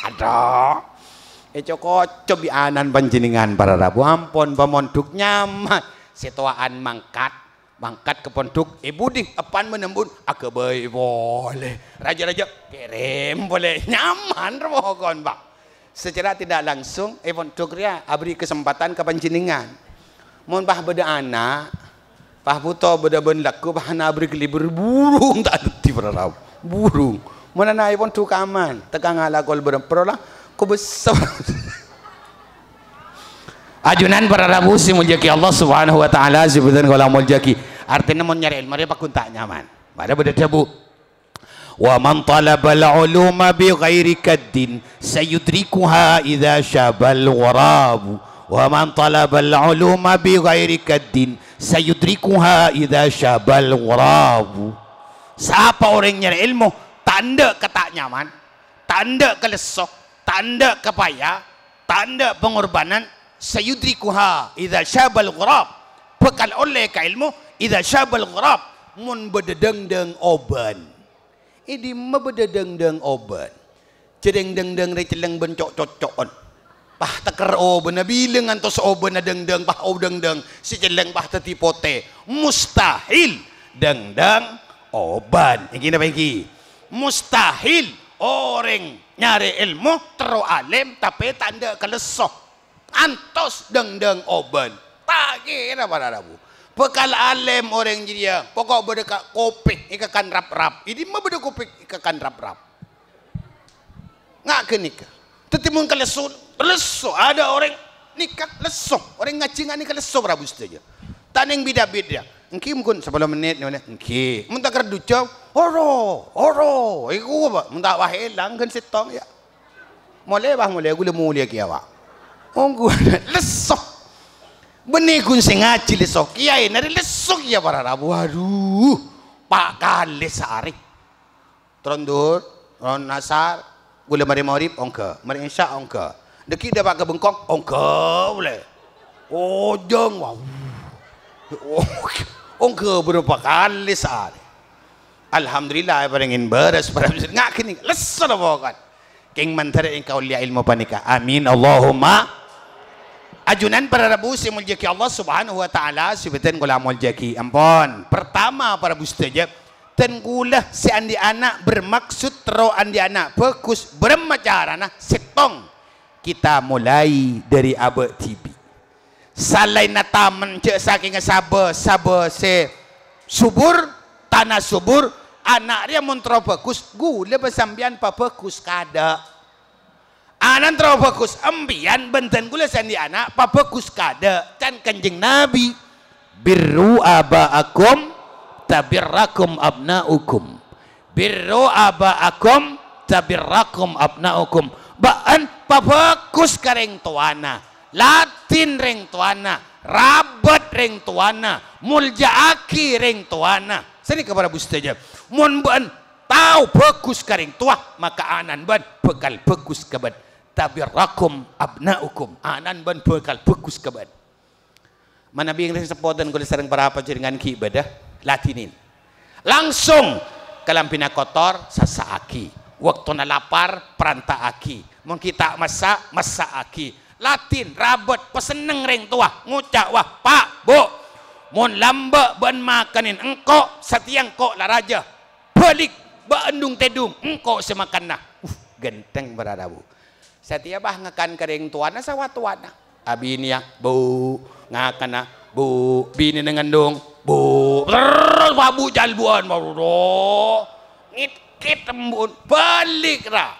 Adâ'. Èco-koco bi' ana'na panjhennengngan, para rabu. Ampon, Pa', mondhuk nyaman. Sè towa'an mangkat. Mangkat ka pondhuk, è budi, eppan mennembun, aghâbây polè. Rajâ-rajâ, kèrèm polè. Nyaman ra pokon, Pa'. Secara tidak langsung, è pondhuk rèya abri kesempatan ka panjhennengngan. Mon, Pa', bâdâ ana', Pa', bhuto bâdâ bân lagghu, Pa', ana' abri ghâlibur, burung ta' dhâddhi, para rabu. Burung. Mon ana' è pondhuk aman, tekka ngala' kol bârâmpa, la, kobâsa. Ajunan para rabu sè èmoljâ'aghi Allah Subhanahu wa Ta'ala, sè bhunten kaulâ moljâ'aghi. Artèna mon nyarè èlmo rèya paggun ta' nyaman. Mara bâdâ dhâbu, "Wa man talabal uluma bi ghairi kaddin sayudrikuha idza syabal ghurabu. Wa man talabal uluma bi ghairi kaddin sayudrikuha idza syabal ghurabu." Sapa orèng nyarè èlmo, ta' endâ' ka ta' nyaman, ta' endâ' ka lesso, ta' endâ' ka paya, ta' endâ' pangorbanan, sayudrikuha idza syabal ghurab, bhâkal ollè ka èlmo, idza syabal ghurab, mon bâdâ dângdâng obân. È dimma bâdâ dângdâng obân? Jhâ' dângdâng rè cellèng bân co'-coco'en. Pas tèkèr obânna, bilâ ngantos obânna dângdâng, pas o-, dângdâng sè cellèng pas dhâddhi potè. Mustahil dângdâng obân. Ènggi napa ènggi? Mustahil orèng nyarè èlmo terro alèm tapè ta' endâ' kalesso. Ngantos dhâng-dhâng obân. Ta' kèra para rabu. Bhâkal alèm orèng jârèya. Poko' bâdâ ka-, kopèng èkakan rap-rap. È dimma bâdâ kopèng èkakan rap-rap? Nga' ghânèka. Dhâddhi mon kalesso, lesso. Adâ' orèng nèka lesso. Orèng ngajhi nga' nèka lesso, para rabu sadhâjâ. Ta' nèng bidhâ-bidhâ. Èngghi mungkin sapolo mennit, nèka, èngghi. Mon ta' kèra ducâ, oro, oro. Èko, Pak. Mon ta' wah èlang, ghân sèttong, yâ. Molè, Pak, molè. Ghulâ molèya kèya, Pak. Ongghu, lesso. Bânnè ghun sè ngajhi lesso. Kèyaè narè lesso kèya, para rabu. Waduh. Pa' kalè saarè. Tron Dhuhur, tron Asar, ghulâ marè Maghrib, ongghâ. Marè Isya, ongghâ. Dâgghi' dâpa' ka bengkong, ongghâ polè. Ojâng, wah. Ongghâ bârâmpa kalè saarè. Alhamdulillah, èparèngè bârâs, para muslim. Nga' ghânèka, lesso la pokok. Kèng mandhâr èngkau ollèya èlmo panèka. Amin, Allahumma. Ajunan para rabu sè èmoljâ'aghi Allah Subhanahu wa Ta'ala, sè bhâdhân kaulâ moljâ'aghi. Ampon. Pertama, para rabu sadhâjâ, Dân kaulâ sè andi' ana' bermaksud terro andi' ana' bhâghus, bârâmma carana? Sèttong, kita mulai dâri abâ' dhibi'. Salaènna tamen jâ' sakènga sabâ, sabâ sè subur, tana subur, ana' rèya mon terro bhâghus, ghulâ bân sampèyan pabhâghus kaadâ'. Ana' terro bhâghus, empèyan bân dân kaulâ sè andi' ana' pabhâghus kaadâ', can Kanjeng Nabi, "Birru aba'akum tabirrakum abna'ukum. Birru aba'akum tabirrakum abna'ukum." Bâ'ân pabhâghus ka rèng towana, ladin rèng towana, rabât rèng towana, molja'aghi rèng towana. Sanèka para rabu sadhâjâ. Mon bâ'ân tao bhâghus ka rèng towa, maka ana'na bâ'ân bhâkal bhâghus ka bâ'ân. "Tabirrakum abna'ukum." Ana'na bâ'ân bhâkal bhâghus ka bâ'ân. Manabi rèng seppo dân kaulâ sareng para panjhennengngan ghi' bâdâ, ladinè. Langsung kalambhina kotor, sassa'aghi. Bâktona lapar, paranta'aghi. Mon ghi' ta' massa', massa'aghi. Ladin, rabât, pasenneng rèng towa, ngoca', "Wah, Pa', Bu', mon lambâ' bâ'ân makanè engko', satèya engko' la rajâ. Bâlik, bâ'ân dung-tèdung, engko' sè makanna." Uh, ghântheng para rabu. Satèya pas ngakan ka rèng towana sawatowana. Abinèya, "Bu'," ngakanna, "Bu'," binèna ngandung, "Bu'." Terros pabu' jalbuwân, "Waduh, ngit-kit embu'na, bâlik ra."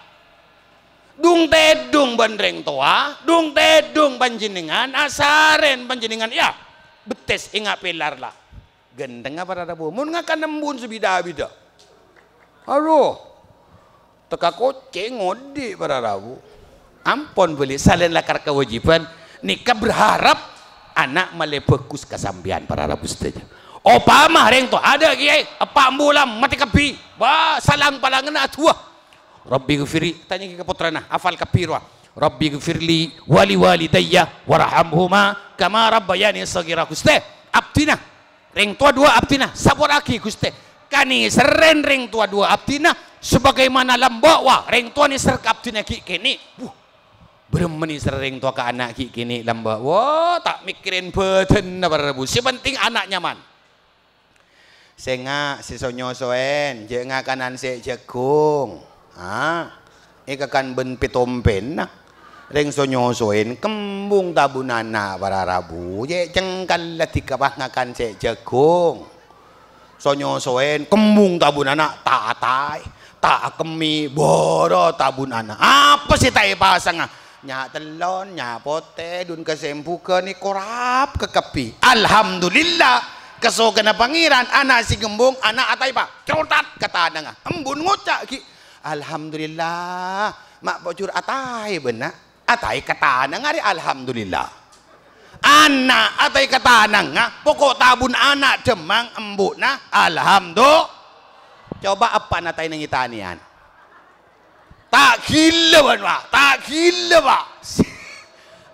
Dung-tèdung bân rèng towa, dung-tèdung panjhennengngan, asarèn panjhennengngan, iyâ, bettès enga' pèlar la. Ghântheng apa, para rabu? Mon ngakan embu'na sè bidhâ-bidhâ. Aduh. Tèka kocèng odi', para rabu. Ampon bâli, salaèn lakar kawâjibhân, nèka berharap ana' malè bhâghus ka sampèyan, para rabu sadhâjâ. Opama rèng towa, adâ' kèyaè, eppa' embu' la matè kabbhi. Bâ, salang-palanganna adu'a. "Rabbighfirli," tanya ka pottrana, hafal kabbhi rowa. "Rabbighfirli wa liwalidayya warhamhuma kama rabbayani shaghira." Ghustè, abdhina, rèng towa duwâ' abdhina, sapora'aghi, Ghustè. Kanèserrèn rèng towa duwâ' abdhina, sabagaimana lambâ', wah, rèng towa nèser ka abdhina ghi' kènè'. Wuh, bârâmma nèser rèng towa ka ana' ghi' kènè' lambâ'. Wah, ta' mèkkèrè bâdânna, para rabu. Sè penting ana' nyaman. Sènga' sè so-nyosoèn, jhâ' ngakanan sè jhâghung. Ha? Èkakan bân pètompèna. Rèng so-nyosoèn kembung tabunna, para rabu. Jhâ' cengkalla dhika pas ngakan sè jhâghung. So-nyosoèn kembung tabunna, ta' ataè, ta' akemmè, bârâ tabunna. Apa sè ta' èpasanga? Nya' tellon, nya' potè, dun kasèmbhughân, èkorap kakabbhi. Alhamdulillah, kasokanna Pangèran, ana' sè ngembung, ana' ataè, Pa'. Crotat ka tanangnga. Embu'na ngoca' ghi', "Alhamdulillah, ma' pojhur ataè bâ'na." Ataè ka tanangnga rè, alhamdulillah. Ana' ataè ka tanangnga, poko' tabun ana' dhâmmang embu'na, alhamdu-, Coba eppa'na ataè neng è tanèyan. Ta' ghilâ, bân, Pak. Ta' ghilâ, Pak.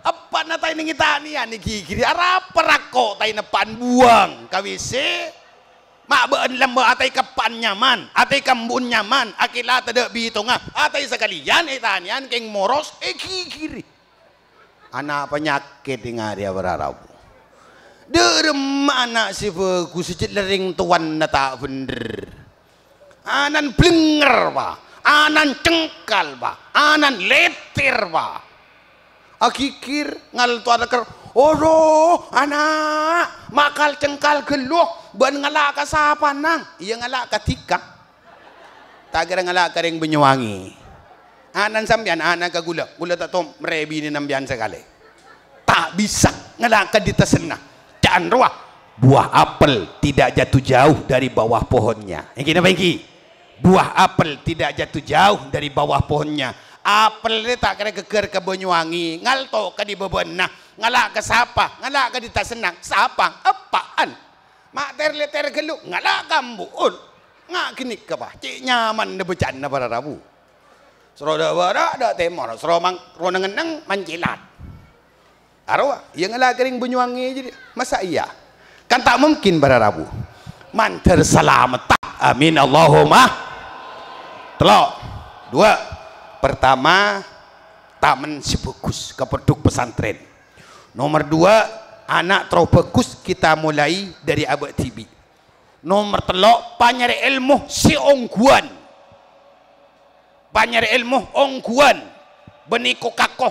Eppa'na ataè neng è tanèyan èghighiri. Arapa rako' ataè neppa'an buwâng ka W C? Ma' bâ'ân lambâ' ataè ka eppa'an nyaman, ataè ka embu'en nyaman, akèla tadâ' bitongnga, ataè sakalèyan è tanèyan kèng moros èghighiri. Ana' panyakèt ènga' rèya para rabu. Dâ'remma ana' sè bhâghus, cè' la rèng towana ta' bhendher. Anan blenger, Pa'. Anan cengkal, Pa'. Anan letter, Pa'. Agigir, ngalto ateker, "Oro, ana', makal cengkal ghellu, bân ngala' ka sapa, Nang?" "Iyâ, ngala' ka dhika." Ta' kèra ngala' ka rèng Banyuwangi. Anan sampèyan, ana' ka ghulâ, ghulâ ta' tom-, marè binèna sampèyan sakalè. Ta' bisa ngala' ka dhita senna. Ca'an rowa, buah apel tidak jatuh jauh dari bawah pohonnya. Èngghi napa èngghi? Buah apel tidak jatuh jauh dari bawah pohonnya. Apel rè ta' kèra ghâgghâr ka Banyuwangi, ngalto ka dhi' bâbâna. Ngala' ka sapa? Ngala' ka dhita senna. Sapa? Eppa'an. Ma' ter-letter ghellu, ngala' ka embu'en. Nga' ghânèka, Pa', cè' nyamanna bâca'anna para rabu. Soro dâ' bârâ', dâ' tèmor, soro mang-, ro neng-enneng, mancèlat. Arowa, iyâ ngala' ka rèng Banyuwangi jârèya. Masa iyâ? Kan ta' mungkin para rabu. Mandhâr salamet. Amin, Allahumma. Tello'. Dua. Pertama, taman sè bhâghus, ka pondhuk pesantren. Nomer dua, ana' terro bhâghus kita mulai dâri abâ' dhibi'. Nomer tello', panyarè èlmo sè ongghuwân. Panyarè èlmo ongghuwân, bânnè ko-kako.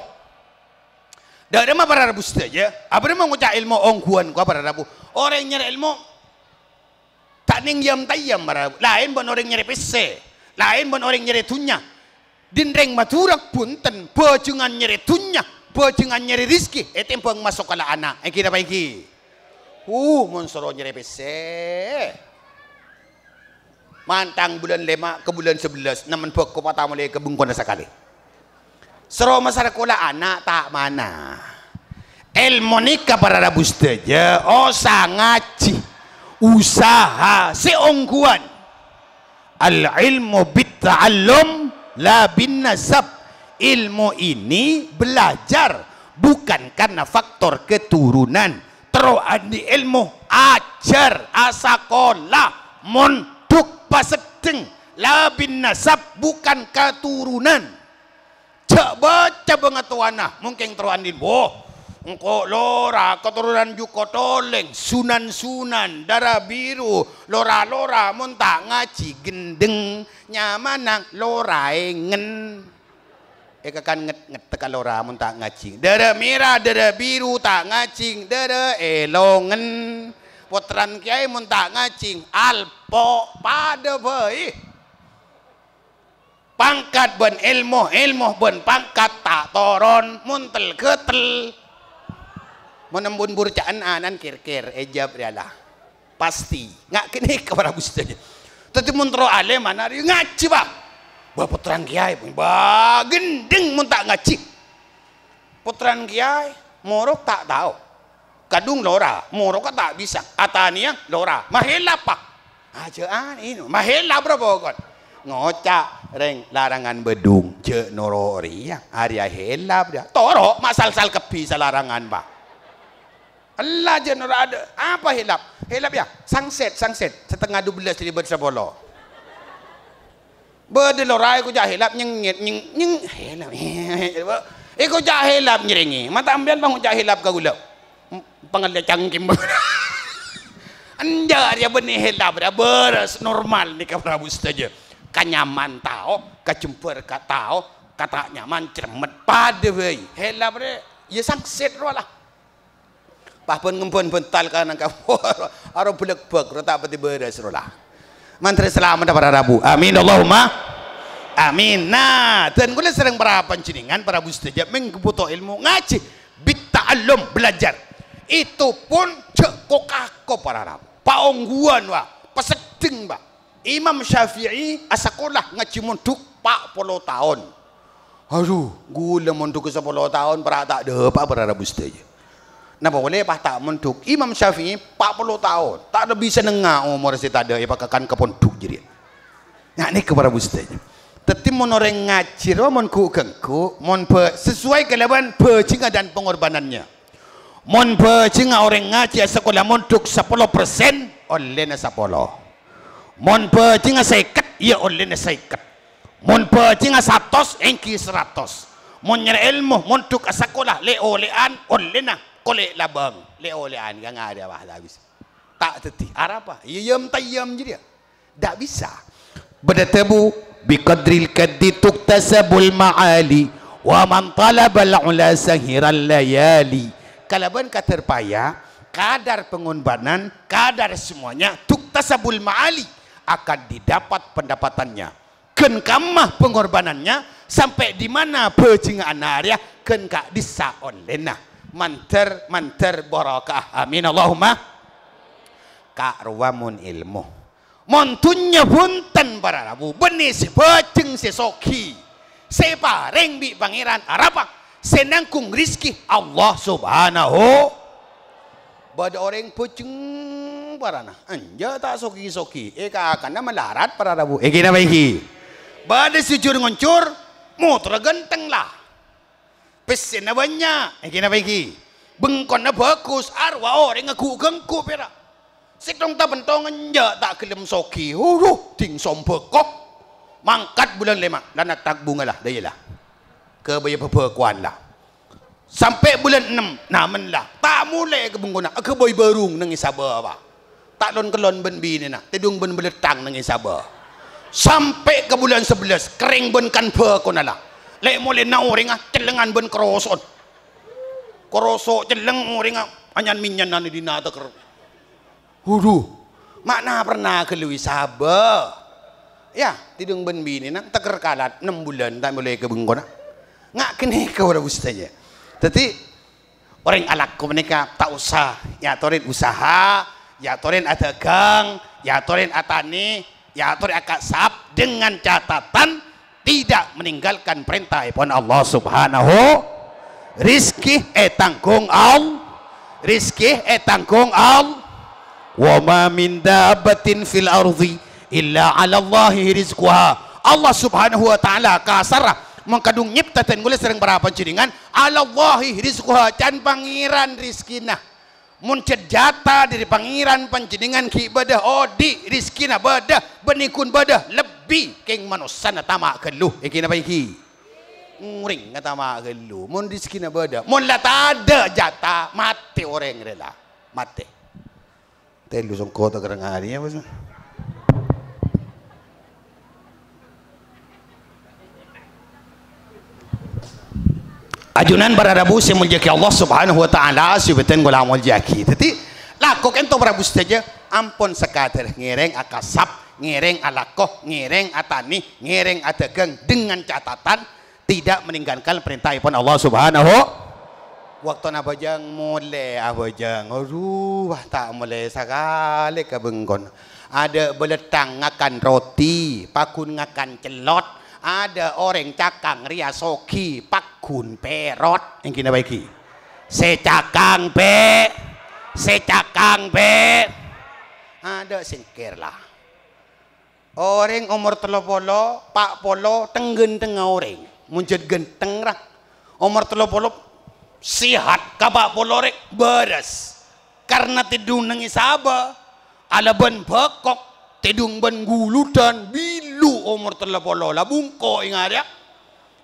Dâ' remma para rabu sadhâjâ, apa remma ngoca' èlmo ongghuwân kowa para rabu? Orèng nyarè èlmo ta' nèng yam-tayyam para rabu. Laèn bân orèng nyarè pèssè, laèn bân orèng nyarè dhunnya. Dhin rèng Madhurâ, bhunten, bhâjângan nyarè dhunnya, bhâjângan nyarè rejhekkè ètèmbhâng maso' ka la ana'. Èngghi napa èngghi? Uh, mon soro nyarè pèssè. Mantang bulân lèma' ka bulân sabellâs, nemmen bhâko patamolè ka bengkona sakalè. Soro masara kola ana' ta' mana. Èlmo nèka para rabu sadhâjâ, osa ngajhi, usaha sè ongghuwân. Al-ilmu bit-ta'allum la bin-nasab. Ilmu ini belajar, bukan karena faktor keturunan. Terro andi' èlmo, ajhâr, asakola, mondhuk, paseddheng, la bin-nasab, bukan keturunan. Jhâ' bâca bângatowana, mungkin terro andi', "Woh, engko' lora katoronan Jhuko Tolèng, sunan-sunan, dârâ biru, lora-lora, mon ta' ngajhi ghendheng, nyamana lora èngen." Èkakan nget-, ngetteka lora mon ta' ngajhi. Dârâ mèra, dârâ biru ta' ngajhi, dârâ èlongen. Pottrana kèyaè mon ta' ngajhi, alpo', padâ bhâi. Pangkat bân èlmo, èlmo bân pangkat ta' toron, mon tel-ghâtel. Mon embun burca'an anan kèr-kèr, èjâb rèya la. Pasti. Nga' ghânèka para rabu sadhâjâ. Dhâddhi mon terro alèm ana' rèya ngajhi, Pa'. Wah, pottrana kèyaè, bâ, ghendheng mon ta' ngajhi. Pottrana kèyaè, morok ta' tao. Kadhung lora, moroka ta' bisa. Atanèya lora, mahèlap, Pa'. Ajâ'ân ino, mahèlap ra pokon. Ngoca' rèng larangan bâdhung, jhâ' noro' rèya. Arèya hèlap rèya. Toro' ma' sal-sal kabbhi salarangan, Pa'. Ella jhâ' noro' adâ'. Apa hèlap? Hèlap, yâ, sangset, sangset. Satengnga dubellâs lèbât sapolo. Bâdâ lora èkoca' hèlap nyengngèt, nyeng-, nyeng-, hèlap. Èkoca' hèlap nyèrèngè. Mata' sampèyan pangoca' hèlap ka ghulâ. Pangallè cangkem. Enjâ' rèya bânnè hèlap rèya bârâs normal nèka para rabu sadhâjâ. Kanyaman tao, kajembhâr ka tao, kata' nyaman cermet padâ bhâi. Hèlap rè, yâ sangset rowa la. Pas bân ngembhân bântal ka nang ka, aro bâlâkbâk, ro ta' patè bârâs, ro la. Mandhâr salamet para rabu. Amin, Allahumma amin. Nah, dân kaulâ sareng para panjhennengngan, para rabu sadhâjâ, mènggi buto èlmo, ngajhi, bit ta'allum, belajar. Itu pun jhâ' ko-kako para rabu. Paongghuwân, wa, paseddheng, wa. Imam Syafi'i asakola ngajhi mondhuk pa' polo taon. Adhu, ghulâ mondhuk sapolo taon, para' ta' dâpa' para rabu sadhâjâ. Napa polè pas ta' mondhuk? Imam Syafi'i pa' polo taon, ta' lebbi sennengnga omor sè tadâ' èpakakan ka pondhuk jârèya. Nga' nèka para rabu sadhâjâ. Dhâddhi mon orèng ngajhi rowa mon ghu'-ghângghu', mon bâ-, sesuai kalabân bhâjhângnga dan pengorbanannya. Mon bhâjhângnga orèng ngajhi asakola mondhuk sapolo persen, ollèna sapolo. Mon bhâjhângnga sèket, iyâ ollèna sèket. Mon bhâjhângnga satos, èngghi saratos. Mon nyarè èlmo, mondhuk asakola, lè-olè'an, ollèna kolè' labâng. Lè-olè'an, ka ngarè apa, ta' bisa. Ta' dhâddhi. Arapa? Iyâ, yam-tayyam jârèya. Ta' bisa. Bâdâ dhâbu, "Biqadril kaddi tuktasabul ma'ali, wa man talabal ula sahiral layali." Kalabân kadar paya, kadar pengorbanan, kadar semuanya, tuktasabul ma'ali, akan didapat pendapatannya. Ghân kamma pengorbanannya, sampè' di mana bhâjingnga arèya, ghân ka'dissa' ollèna. Mandhâr, mandhâr barokah. Amin, Allahumma. Ka' rowa mon èlmo. Mon dhunnya bhunten, para rabu, bânnè sè bhâjeng sè soghi, sè èparèng bi' Pangèran arapa? Sè nanggung rizki Allah Subhanahu. Bâdâ orèng bhâjeng parana, enjâ' ta' soghi-soghi, è kakana malarat, para rabu. Èngghi napa èngghi? Bâdâ sè jur-ngonjur, motorra ghântheng la. Pèssèna bânnya', èngghi napa èngghi? Bengkona bhâghus, arowa orèngnga ghu'-ghângghu' pèra'. Sèttong-tabenttongan enjâ' ta' ghellem soghi, huruh, ding sombhâko. Mangkat bulân lèma', la nattak bhunga la, dâjâ la. Ghâbâyâ bhâbhâkowan la. Sampè' bulân ennem, namen la. Ta' molè ka bengkona, aghâbây bârung neng è sabâ, Pa'. Ta' lon-kellon bân binèna, tèdung bân bâlâtthang neng è sabâ. Sampè' ka bulân sabellâs, kerrèng bân kan bhâkona la. Lè' molèna orèngnga cellengngan bân karoso'an. Karoso' celleng orèngnga anyan-mènyanan è dinna' tèker. Hudu, ma' na' perna ghâllu è sabâ. Yâ, tèdung bân binèna, tèker kalat, ennem bulân ta' molè ka bengkona. Nga' ghânèka, para rabu sadhâjâ. Dhâddhi, Orèng alako panèka ta' osa èyatorè usaha, èyatorè adhâghâng, èyatorè atanè, èyatorè akasap dengan catatan tidak meninggalkan parènta'èpon Allah Subhanahu. Rizki ètanggung All-, rizki ètanggung All-, "Wa ma min dabbatin fil ardi illa 'alallahi rizquha." Allah Subhanahu wa Ta'ala kasarra mon kadhung nyèpta dhân kaulâ sareng para panjhennengngan, "'Alallahi rizquha," can Pangèran rizkina. Mon jhât-jhâta dhâri Pangèran panjhennengngan ghi' bâdâ odi', rizkina bâdâ, bânnè ghun bâdâ, lebbi kèng manossana tama' ghâllu. Èngghi napa èngghi? Orèng tama' ghâllu. Mon rizkina bâdâ, mon la tadâ' jhâta, matè orèng rèya la. Matè. Tellu songko' ta' kerrang arèya, Bos. Ajunan para rabu sè èmoljâ'aghi Allah Subhanahu wa Ta'ala, sè bhâdhân kaulâ moljâ'aghi. Dhâddhi, lako ka'dinto para rabu sadhâjâ, ampon sakadâr ngèrèng akasap, ngèrèng alako, ngèrèng atanè, ngèrèng adhâghâng dengan catatan, tidak meninggalkan parènta'èpon Allah Subhanahu. Bâktona abhâjâng molè abhâjâng, aduh, wah, ta' molè sakalè ka bengkona. Adâ' bâlâtthang ngakan roti, pagghun ngakan cellot. Adâ' orèng cakang rèya soghi, pagghun pèrot. Èngghi napa èngghi? Sè cakang, Bè'. Sè cakang, Bè'. Adâ' sèngkèr la. Orèng omor tello polo, pa' polo, teng-ghântengnga orèng. Mon jhât ghânteng, ra. Omor tello polo, sehat, ka pa' polo rè', bârâs. Karna tèdung neng è sabâ, alabân bâkok, tèdung bân ghuludhân, bilu omor tello polo, la bungko' è ngarèya.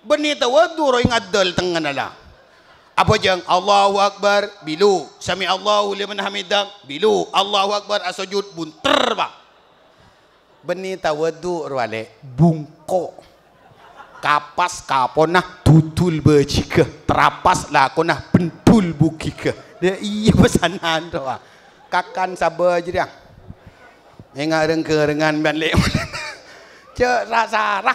Bânnè tawadhu rowa è ngaddhâl tengngana la. Abhâjâng, "Allahu Akbar," bilu. "Sami'allahu liman hamidah," bilu. "Allahu Akbar," asojud, bunter, Pa'. Bânnè tawadhu rowa lè', bungko'. Kapas kapona dudul bâjhighâ, trapas lakona bendul bhughigâ. Dâ' iyâ pèssènan rowa. Kakan sabâ jârèya. Enga' reng-ghârengan bân lè'. Jhâ' ra-sara.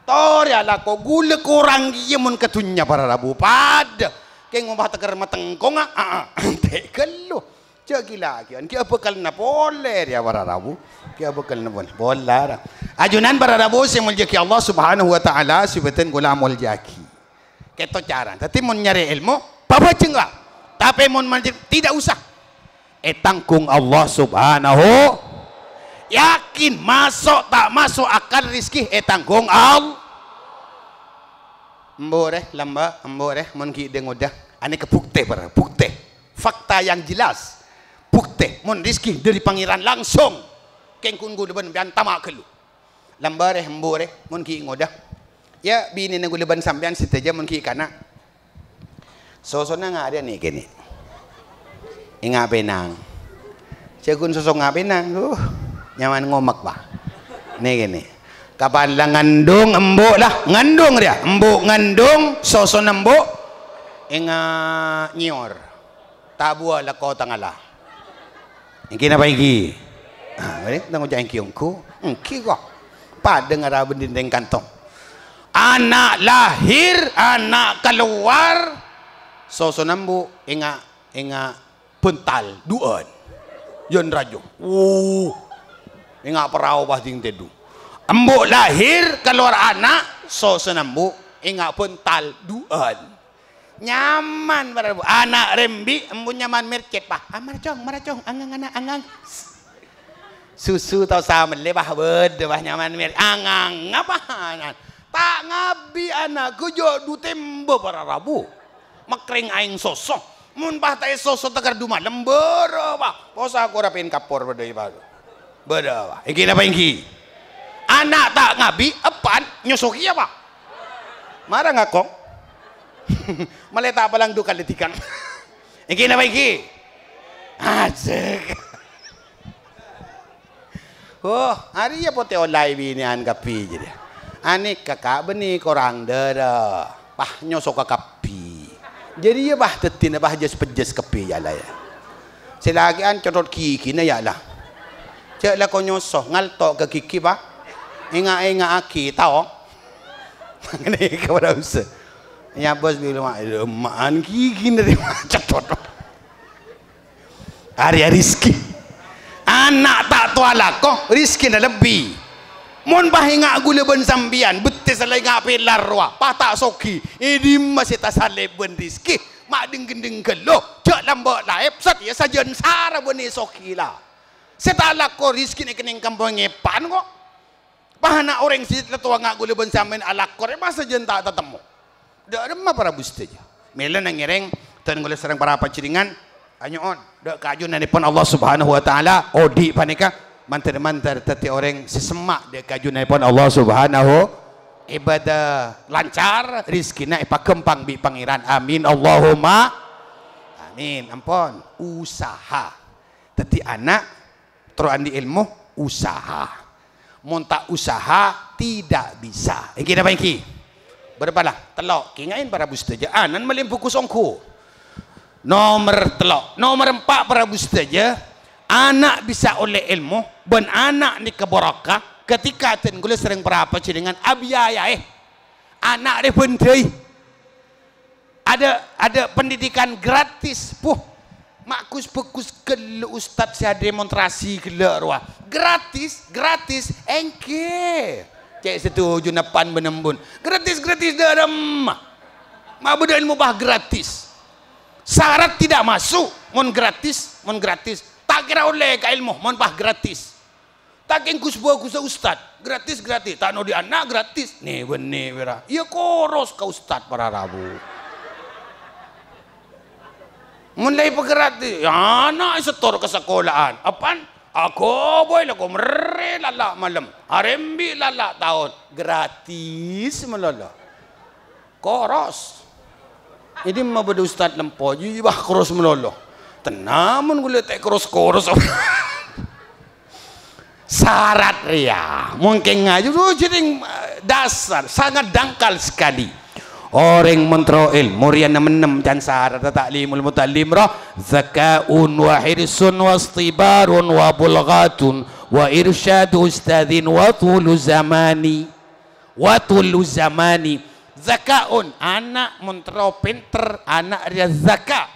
Torè alako ghulâ korang kèya mon ka dhunnya para rabu padâ. Kèng omah tèkèr matengkonga, a-, a-, te' ghâllu. Jhâ' ghi-laghiyân, ghi' abhâkkalna polè rèya para rabu. Ghi' abhâkkalna polè. Pola ra. Ajunan para rabu sè èmoljâ'aghi Allah Subhanahu wa Ta'ala, sè bhâdhân kaulâ moljâ'aghi. Kèto carana. Dhâddhi mon nyarè èlmo, pabhâjâng, Pak. Tapè mon manjeng, tidak usah. Ètanggung Allah Subhanahu. Yakin, maso' ta' maso' akal rizki ètanggung Allah. Embu' rè, lambâ', embu' rè, mon ghi' dâ-ngodâ. Anèka buktè, para, buktè. Fakta yang jelas. Buktè, mon rizki dâri Pangèran langsung. Kèng ghun ghulâ bân sampèyan tama' ghâllu. Lambâ' rè, embu' rè, mon ghi' ngodâ. Yâ, binèna ghulâ bân sampèyan sadhâjâ mon ghi' kana'. Sosona nga' rèya nè' kènè'. Enga' pènang. Jhâ' ghun soso nga' pènang, uh, nyaman ngomek, Pak. Nè' kènè'. Kapan la ngandung embu' la, ngandung rèya, embu' ngandung, sosona embu' enga' nyèyor. Ta' buwâ la kotang Allah. Èngghi napa èngghi? Ah, ini tang oca' èngghi ongghu. Èngghi kok. Padâ ngara bân dinding kantong. Ana' lahir, ana' kalowar, sosona embu' enga', enga' bântal, du'ân. Yân rajâ. Wuh. Enga' parao pas ding tèdung. Embu' lahir, kalowar ana', sosona embu' enga' bântal, du'ân. Nyaman, para bu. Ana' rembi', embu' nyaman mercet, pa. Ah, mara cong, mara cong, angang ana', angang. Susu tao samellè, pa, bâdâ, pa, nyaman mer-, angang apa? Ta' ngabi ana' ghujâ' du tèmbâ, para rabu. Makrèng aèng soso. Mon, pa, ta' èsoso takardu malem, bârâ, pa. Posa kora pèn kapor bâdâ, pa. Bâdâ, pa. Èngghi napa èngghi? Ana' ta' ngabi, eppa'an nyoso kèya, pa. Mara ngakong. Malè ta' palang du kalè dikang. Èngghi napa èngghi? Ajek. Oh, arèya potè ollaè binè'an kabbhi jârèya. Anèka, Ka', bânnè korang dârâ. Pah, nyosoka kabbhi. Jârèya, pah, dhâddhina, pah, jhâs-pejjhâs kabbhi, ya Allah, ya. Sè lakè'an cothot ghigina, ya Allah. Jhâ' lako nyoso, ngalto ka ghigi, pah. Enga'-enga'aghi, tao. Nganèka para usa. Nyabâs bilâ ma-, emma'an ghigina rè cothot. Arèya rèzki. Ana' ta' towa lako, rèzkina lebbi. Mon pah enga' ghulâ bân sampèyan, bettès la enga' pèlar rowa, pah ta' sogi. È dimma sè tasalèbân rèzki? Ma' dhing-ghendhing ghâllu, jhâ' lambâ' laèp, satèya sajân sara bânnè sogi la. Sè ta' lako rèzkina kennèng kampong èpa'an ko'. Pah ana' orèng sè la towa nga' ghulâ bân sampèyan alako rè masa jân ta' tatemmo. Dâ' remma para bu sadhâjâ. Mèlana ngèrèng, dân ghulâ sareng para panjhennengngan, anyo'on, dâ' kaajunan èpon Allah Subhanahu wa Ta'ala, odi' panèka, mandhâr-mandhâr dhâddhi orèng sè semma' dâ' kaajunan èpon Allah Subhanahu, ibadah lancar, rèzkina èpaghâmpang bi' Pangèran. Amin. Allahumma amin. Ampon, usaha. Dhâddhi ana', terro andi' èlmo, usaha. Mon ta' usaha, tidak bisa. Èngghi napa èngghi? Bârâmpa la? Tello'. Kènga'è para bu sadhâjâ. Anan malem buku songko. Nomer tello'. Nomer empa' para bu sadhâjâ. Ana' bisa ollè èlmo, bân ana' nèka barokah, ketika dân ghulâ sareng para panjhennengngan abiyayaè. Ana' rè bhândhâi. Ada, ada pendidikan gratis. Puh, ma' ghus-bhâghus ghâllu ustad sè ademonstrasi ghellâ' rowa. Gratis, gratis, èngghi. Cè' setuju neppan bân embun. Gratis, gratis dâ' remma. Ma' bâdâ èlmo pas gratis. Syarat tidak masuk, mon gratis, mon gratis. Ta' kèra ollè ka èlmo, mon pas gratis. Ta' kèng ghus-bhâghussa ustad, gratis, gratis. Ta' nodi' ana' gratis. Nè, bânnè, pèra. Iyâ koros ka ustad para rabu. Mon la èpagratis, iyâ ana' èsetor ka sakola'an. Apaan? Aghâbây lako merrè lala' malem. Arembi' lala' taon. Gratis malolo. Koros. È dimma bâdâ ustad lempo, jiyâ, wah, koros malolo. Tenang, mon ghulâ ta' koros-koros. Syarat rèya, mungkin ngaju, oh, jadi, eh, dasar, sangat dangkal sekali. Orèng mon terro èlmo rèya nem-ennem can syarat, ta'limul muta'allim roh, zaka'un wa hirsun wa istibarun wa bulghatun wa irsyadu ustadzin wa tulu zamani. Wa tulu zamani. Zakaun, ana' mon terro pènter, ana' rèya zaka.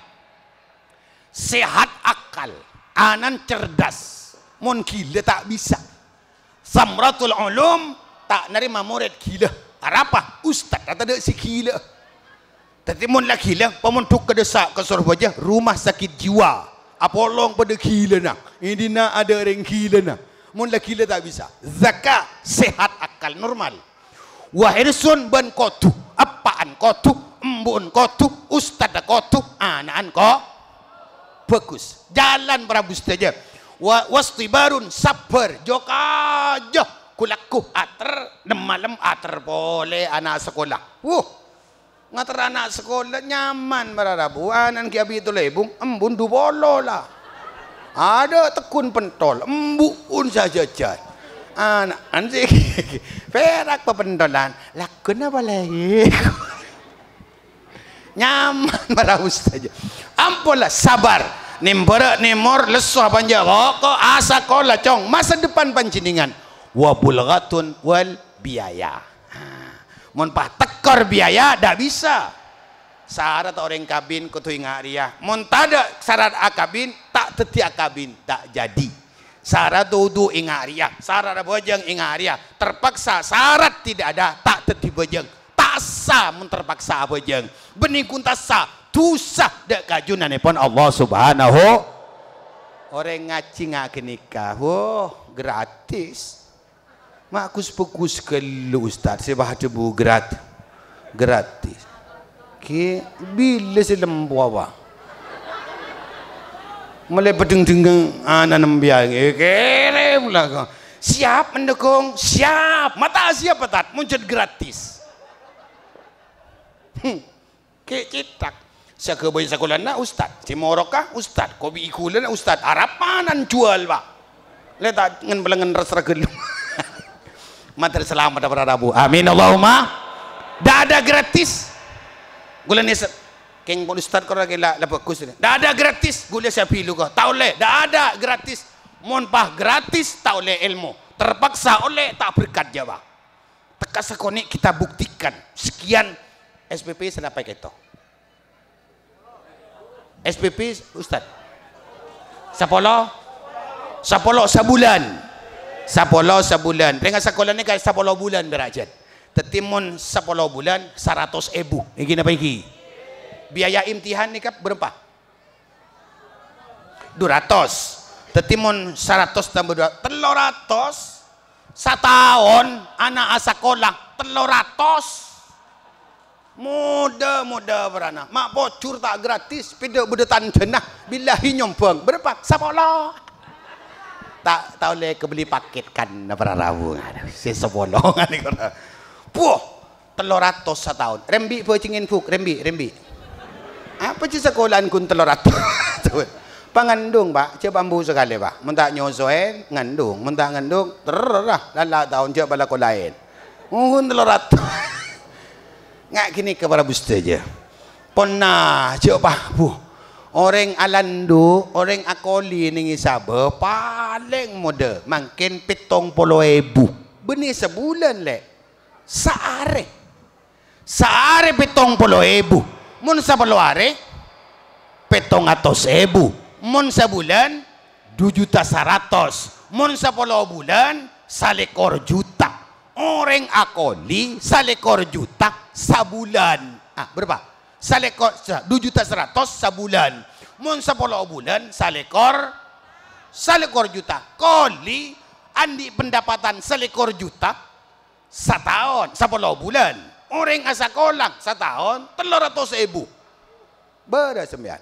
Sehat akal, anan cerdas. Mon ghilâ ta' bisa. Samratul ulum ta' narèma morèd ghilâ. Arapa? Ustad tadâ' sè ghilâ. Dhâddhi, mon la ghilâ, pamondhuk ka desa, ka Sorbhâjâ, rumah sakit jiwa. Apolong padâ ghilâna. È dinna' adâ' rèng ghilâna. Mon la ghilâ ta' bisa. Zaka, sehat akal, normal. Wa hirsun bân kodhu, eppa'an kodhu, embu'en kodhu, ustadda kodhu, ana'an ko-, bhâghus. Jalan prabu sadhâjâ. Wa, wastibarun, sabbhâr, jhâ' kajâ, ghu-lagghu, ater, nem-malem ater polè ana' sakola. Wuh. Ngater ana' sakola nyaman, para rabu, ana'an ghi' abit tolèbung, embun du polo la. Adâ' tegghun pentol, embu'un sajhâjhân. Ana'an sè pèra' papentolan, lagguna palèng. Nyaman para ustad. Ampon la, sabar. Nèmbhârâ' nèmor, lesso apanja' koko, asakola, cong. Masa depan panjhennengngan. Wa bulghatun wal biaya. Nah, mon pas tekor biaya, ndak bisa. Sarat orèng kabin kodhu enga' rèya. Mon tadâ' sarat akabin, ta' dhâddhi akabin, ta' jadi. Sarat wudu enga' rèya, sarat abhâjâng enga' rèya. Terpaksa sarat tidak ada, ta' dhâddhi bhâjâng. Ta' sah mon terpaksa abhâjâng. Bânnè ghun ta' sah, dhusa dâ' ka Junanèpon Allah Subhanahu. Orèng ngajhi nga' ghânèka, woh, gratis. Ma' gus-bhâgus ghâllu, Ustad, sè pas adhâbu grat-, gratis. Ghi' bilâ sè lempo apa? Mèlè bâdheng-dhengngeng ana' nembiyang, eh, kèrèm la. Siap mendukung? Siap. Mata siap, Ustad? Mon jhât gratis. Hmm. Ghi' cètak. Sè aghâbây sakolana ustad, sè moroka ustad, kopi ghulâna ustad, arapanan juwâl, Pak. Lè ta' ngen-pelengen res-, ragel. Mator salamet para rabu. Amin, Allahumma. Ndak ada gratis. Ghulâ nèser. Kèng pon ustad kor lagi la, la bhâgus. Ndak ada gratis. Ghulâ sè abilu ko. Ta' ollè. Ndak ada gratis. Mon pas gratis, ta' ollè èlmo. Terpaksa ollè, ta' berkat jâ, Pak. Tekka sakonè' kita buktikan. Sekian S P P sanapa kèto? S P P, Ustad? Sapolo? Sapolo sabulân. Sapolo sabulân. Rèng asakola nèka sapolo bulân bârâjât. Dhâddhi mon sapolo bulân, saratos èbu. Èngghi napa èngghi? Biaya imtihan nèka bârâmpa? Du ratos. Dhâddhi mon saratos tambâ du, tello ratos. Sataon ana' asakola, tello ratos. Modâ-modâ bârâna. Ma' pojhur ta' gratis, pèdâ bâdâ tandhâna. Billahi nyombhâng. Bârâmpa? Sapolo. Ta', ta' ollè kabelli paket kan, para rabu. Sè sapolo. Buh. Tello ratos sataon. Rembi' bhâjhingèn, Bu', rembi', rembi'. Apa jâ sakola'an ghun tello ratos? Pangandung, Pak. Jâ' ambu sakalè, Pak. Mon ta' nyosowè, ngandung. Mon ta' ngandung, terror, ah, lalla taon jâ' palako laèn. Ghun tello ratos. Nga' ghânèka para Bu' sadhâjâ. Ponna jâ' pa, Bu'. Orèng alandu', orèng akoli nèng èsabâ, palèng modâ mangkèn pèttong polo èbu. Bânnè sabulân, Lè'. Saarè. Saarè pèttong polo èbu. Mon sapolo arè, pèttong atos èbu. Mon sabulân, du juta saratos. Mon sapolo bulân, salèkor juta. Orèng akoli salèkor juta sabulân. Ah, bârâmpa? Salèkor, sa-, du juta saratos sabulân. Mon sapolo bulân, salèkor, salèkor juta. Koli andi' pendapatan salèkor juta, sataon, sapolo bulân. Orèng asakola sataon tello ratos èbu. Bârâs sampèyan?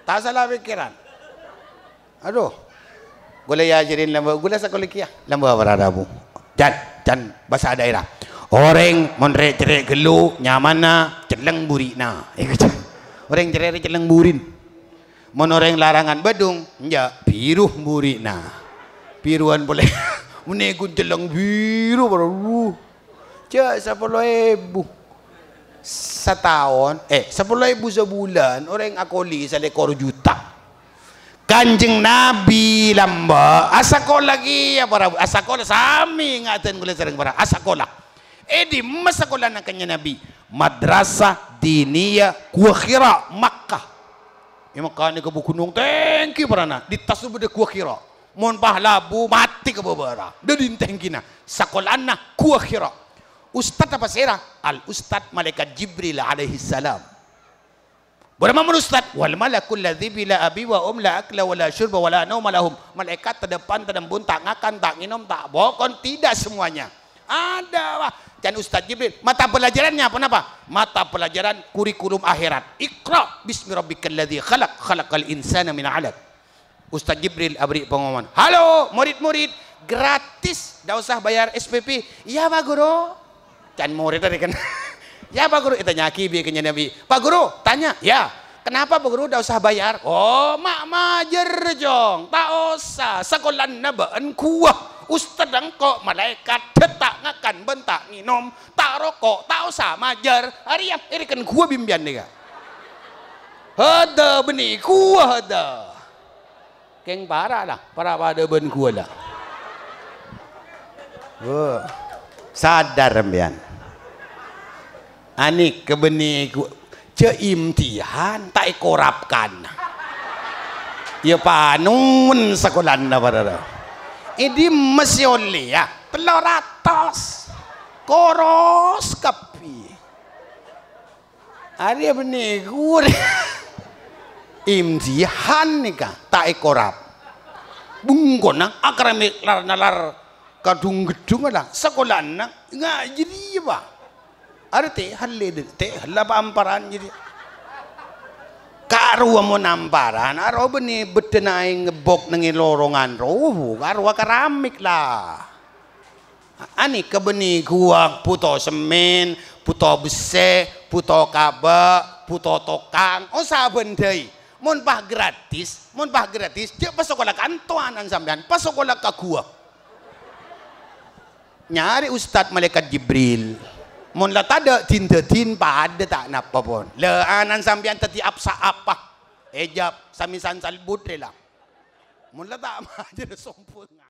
Ta' sala pèkkèran? Adu. Ghulâ èajhârin lambâ', ghulâ sakola kèya. Lambâ' para rabu. Can, can bhâsa dhaèra. Orèng mon rè'-cerrè' ghâllu nyamana celleng buri'na. Èko can. Orèng cerrè' rè' celleng burin. Mon orèng larangan bâdung, enjâ', biru buri'na. Biruwân polè. Mennè ghun celleng biru, bro. Jâ' sapolo èbu. Sataon, eh, sapolo èbu sabulân, orèng akoli salèkor juta. Kanjeng Nabi lambâ', asakola kèya para, asakola sami ngaten ghulâ sareng para, asakola. È dimma sakolana Kanjeng Nabi? Madrasah Diniyah Gua Hira, Makkah. È Makkah nèka bu-, ghunong tèngghi parana, di attas bâdâ Gua Hira. Mon pas labu, matè ka bâbârâ. Dâddhi tèngghina. Sakolana Gua Hira. Ustad apa sèra? Al Ustad Malaikat Jibril alaihissalam. Bârâmma mon ustad? Wal malakul ladzi bila abi wa um la akla wa la syurba wa la nauma lahum. Malaèkat tadâ' pan tadâ' embun, ta' ngakan, ta' ngènom, ta' bokon, tidak semuanya. Ada, wah. Can Ustad Jibril, mata pelajarannya apa napa? Mata pelajaran kurikulum akhirat. Iqra bismi rabbikal ladzi khalaq, khalaqal insana min 'alaq. Ustad Jibril abri' pengumuman, "Halo, murid-murid, gratis, ndak usah bayar S P P." "Iya, Pak Guru." Can murid tadi kan. "Ya, Pak Guru," ètanya'aghi bi' Kanjeng Nabi. "Pak Guru, tanya." "Ya." "Kenapa, Pak Guru, ndak usah bayar?" "Oh, ma' majâr, Cong. Ta' osa. Sakolana bâ'ân ghuwâ." Ustad engko' malaèkat, dhâ' ta' ngakan bân ta' ngènom, ta' roko', ta' osa majâr. Arèya, èrèken ghuwâ bi' empèyan nèka. Hâdâ bânnè ghuwâ hâdâ. Kèng para' la, para' padâ bân ghuwâ la. Wah. Sadar empèyan. Anèka bânnè ghu-, jhâ' imtihan, ta' èkorap kana. Iyâ panoen sakolana, para. È dimma sè ollè, ya? Tello ratos. Koros kabbhi. Arèya bânnè ghuwâ. Imtihan nèka, ta' èkorap. Bungkona akramik lar-nalar kadhung-geddhung la, sakolana nga' jârèya, Pa'. Arè tè' hellè, tè' hella pa-amparan jârèya. Karowa mon amparan, arowa bânnè bâddhâna aèng ngebbok neng è lorongan rowa, karowa keramik la. Anèka bânnè ghuwâ, bhuto semmèn, bhuto bessè, bhuto kabâ', bhuto tokang, osa bândhâi. Mon pas gratis, mon pas gratis, jhâ' pasakola kanto ana'na sampèyan, pasakola ka ghuwâ. Nyarè Ustad Malaèkat Jibril. Mon la tadâ' din-dâdin padâ ta' napa pon. La ana'na sampèyan dhâddhi apsa apa? Ejjhâ' samèsan salbut rè la. Mon la ta' majâr sombhângnga.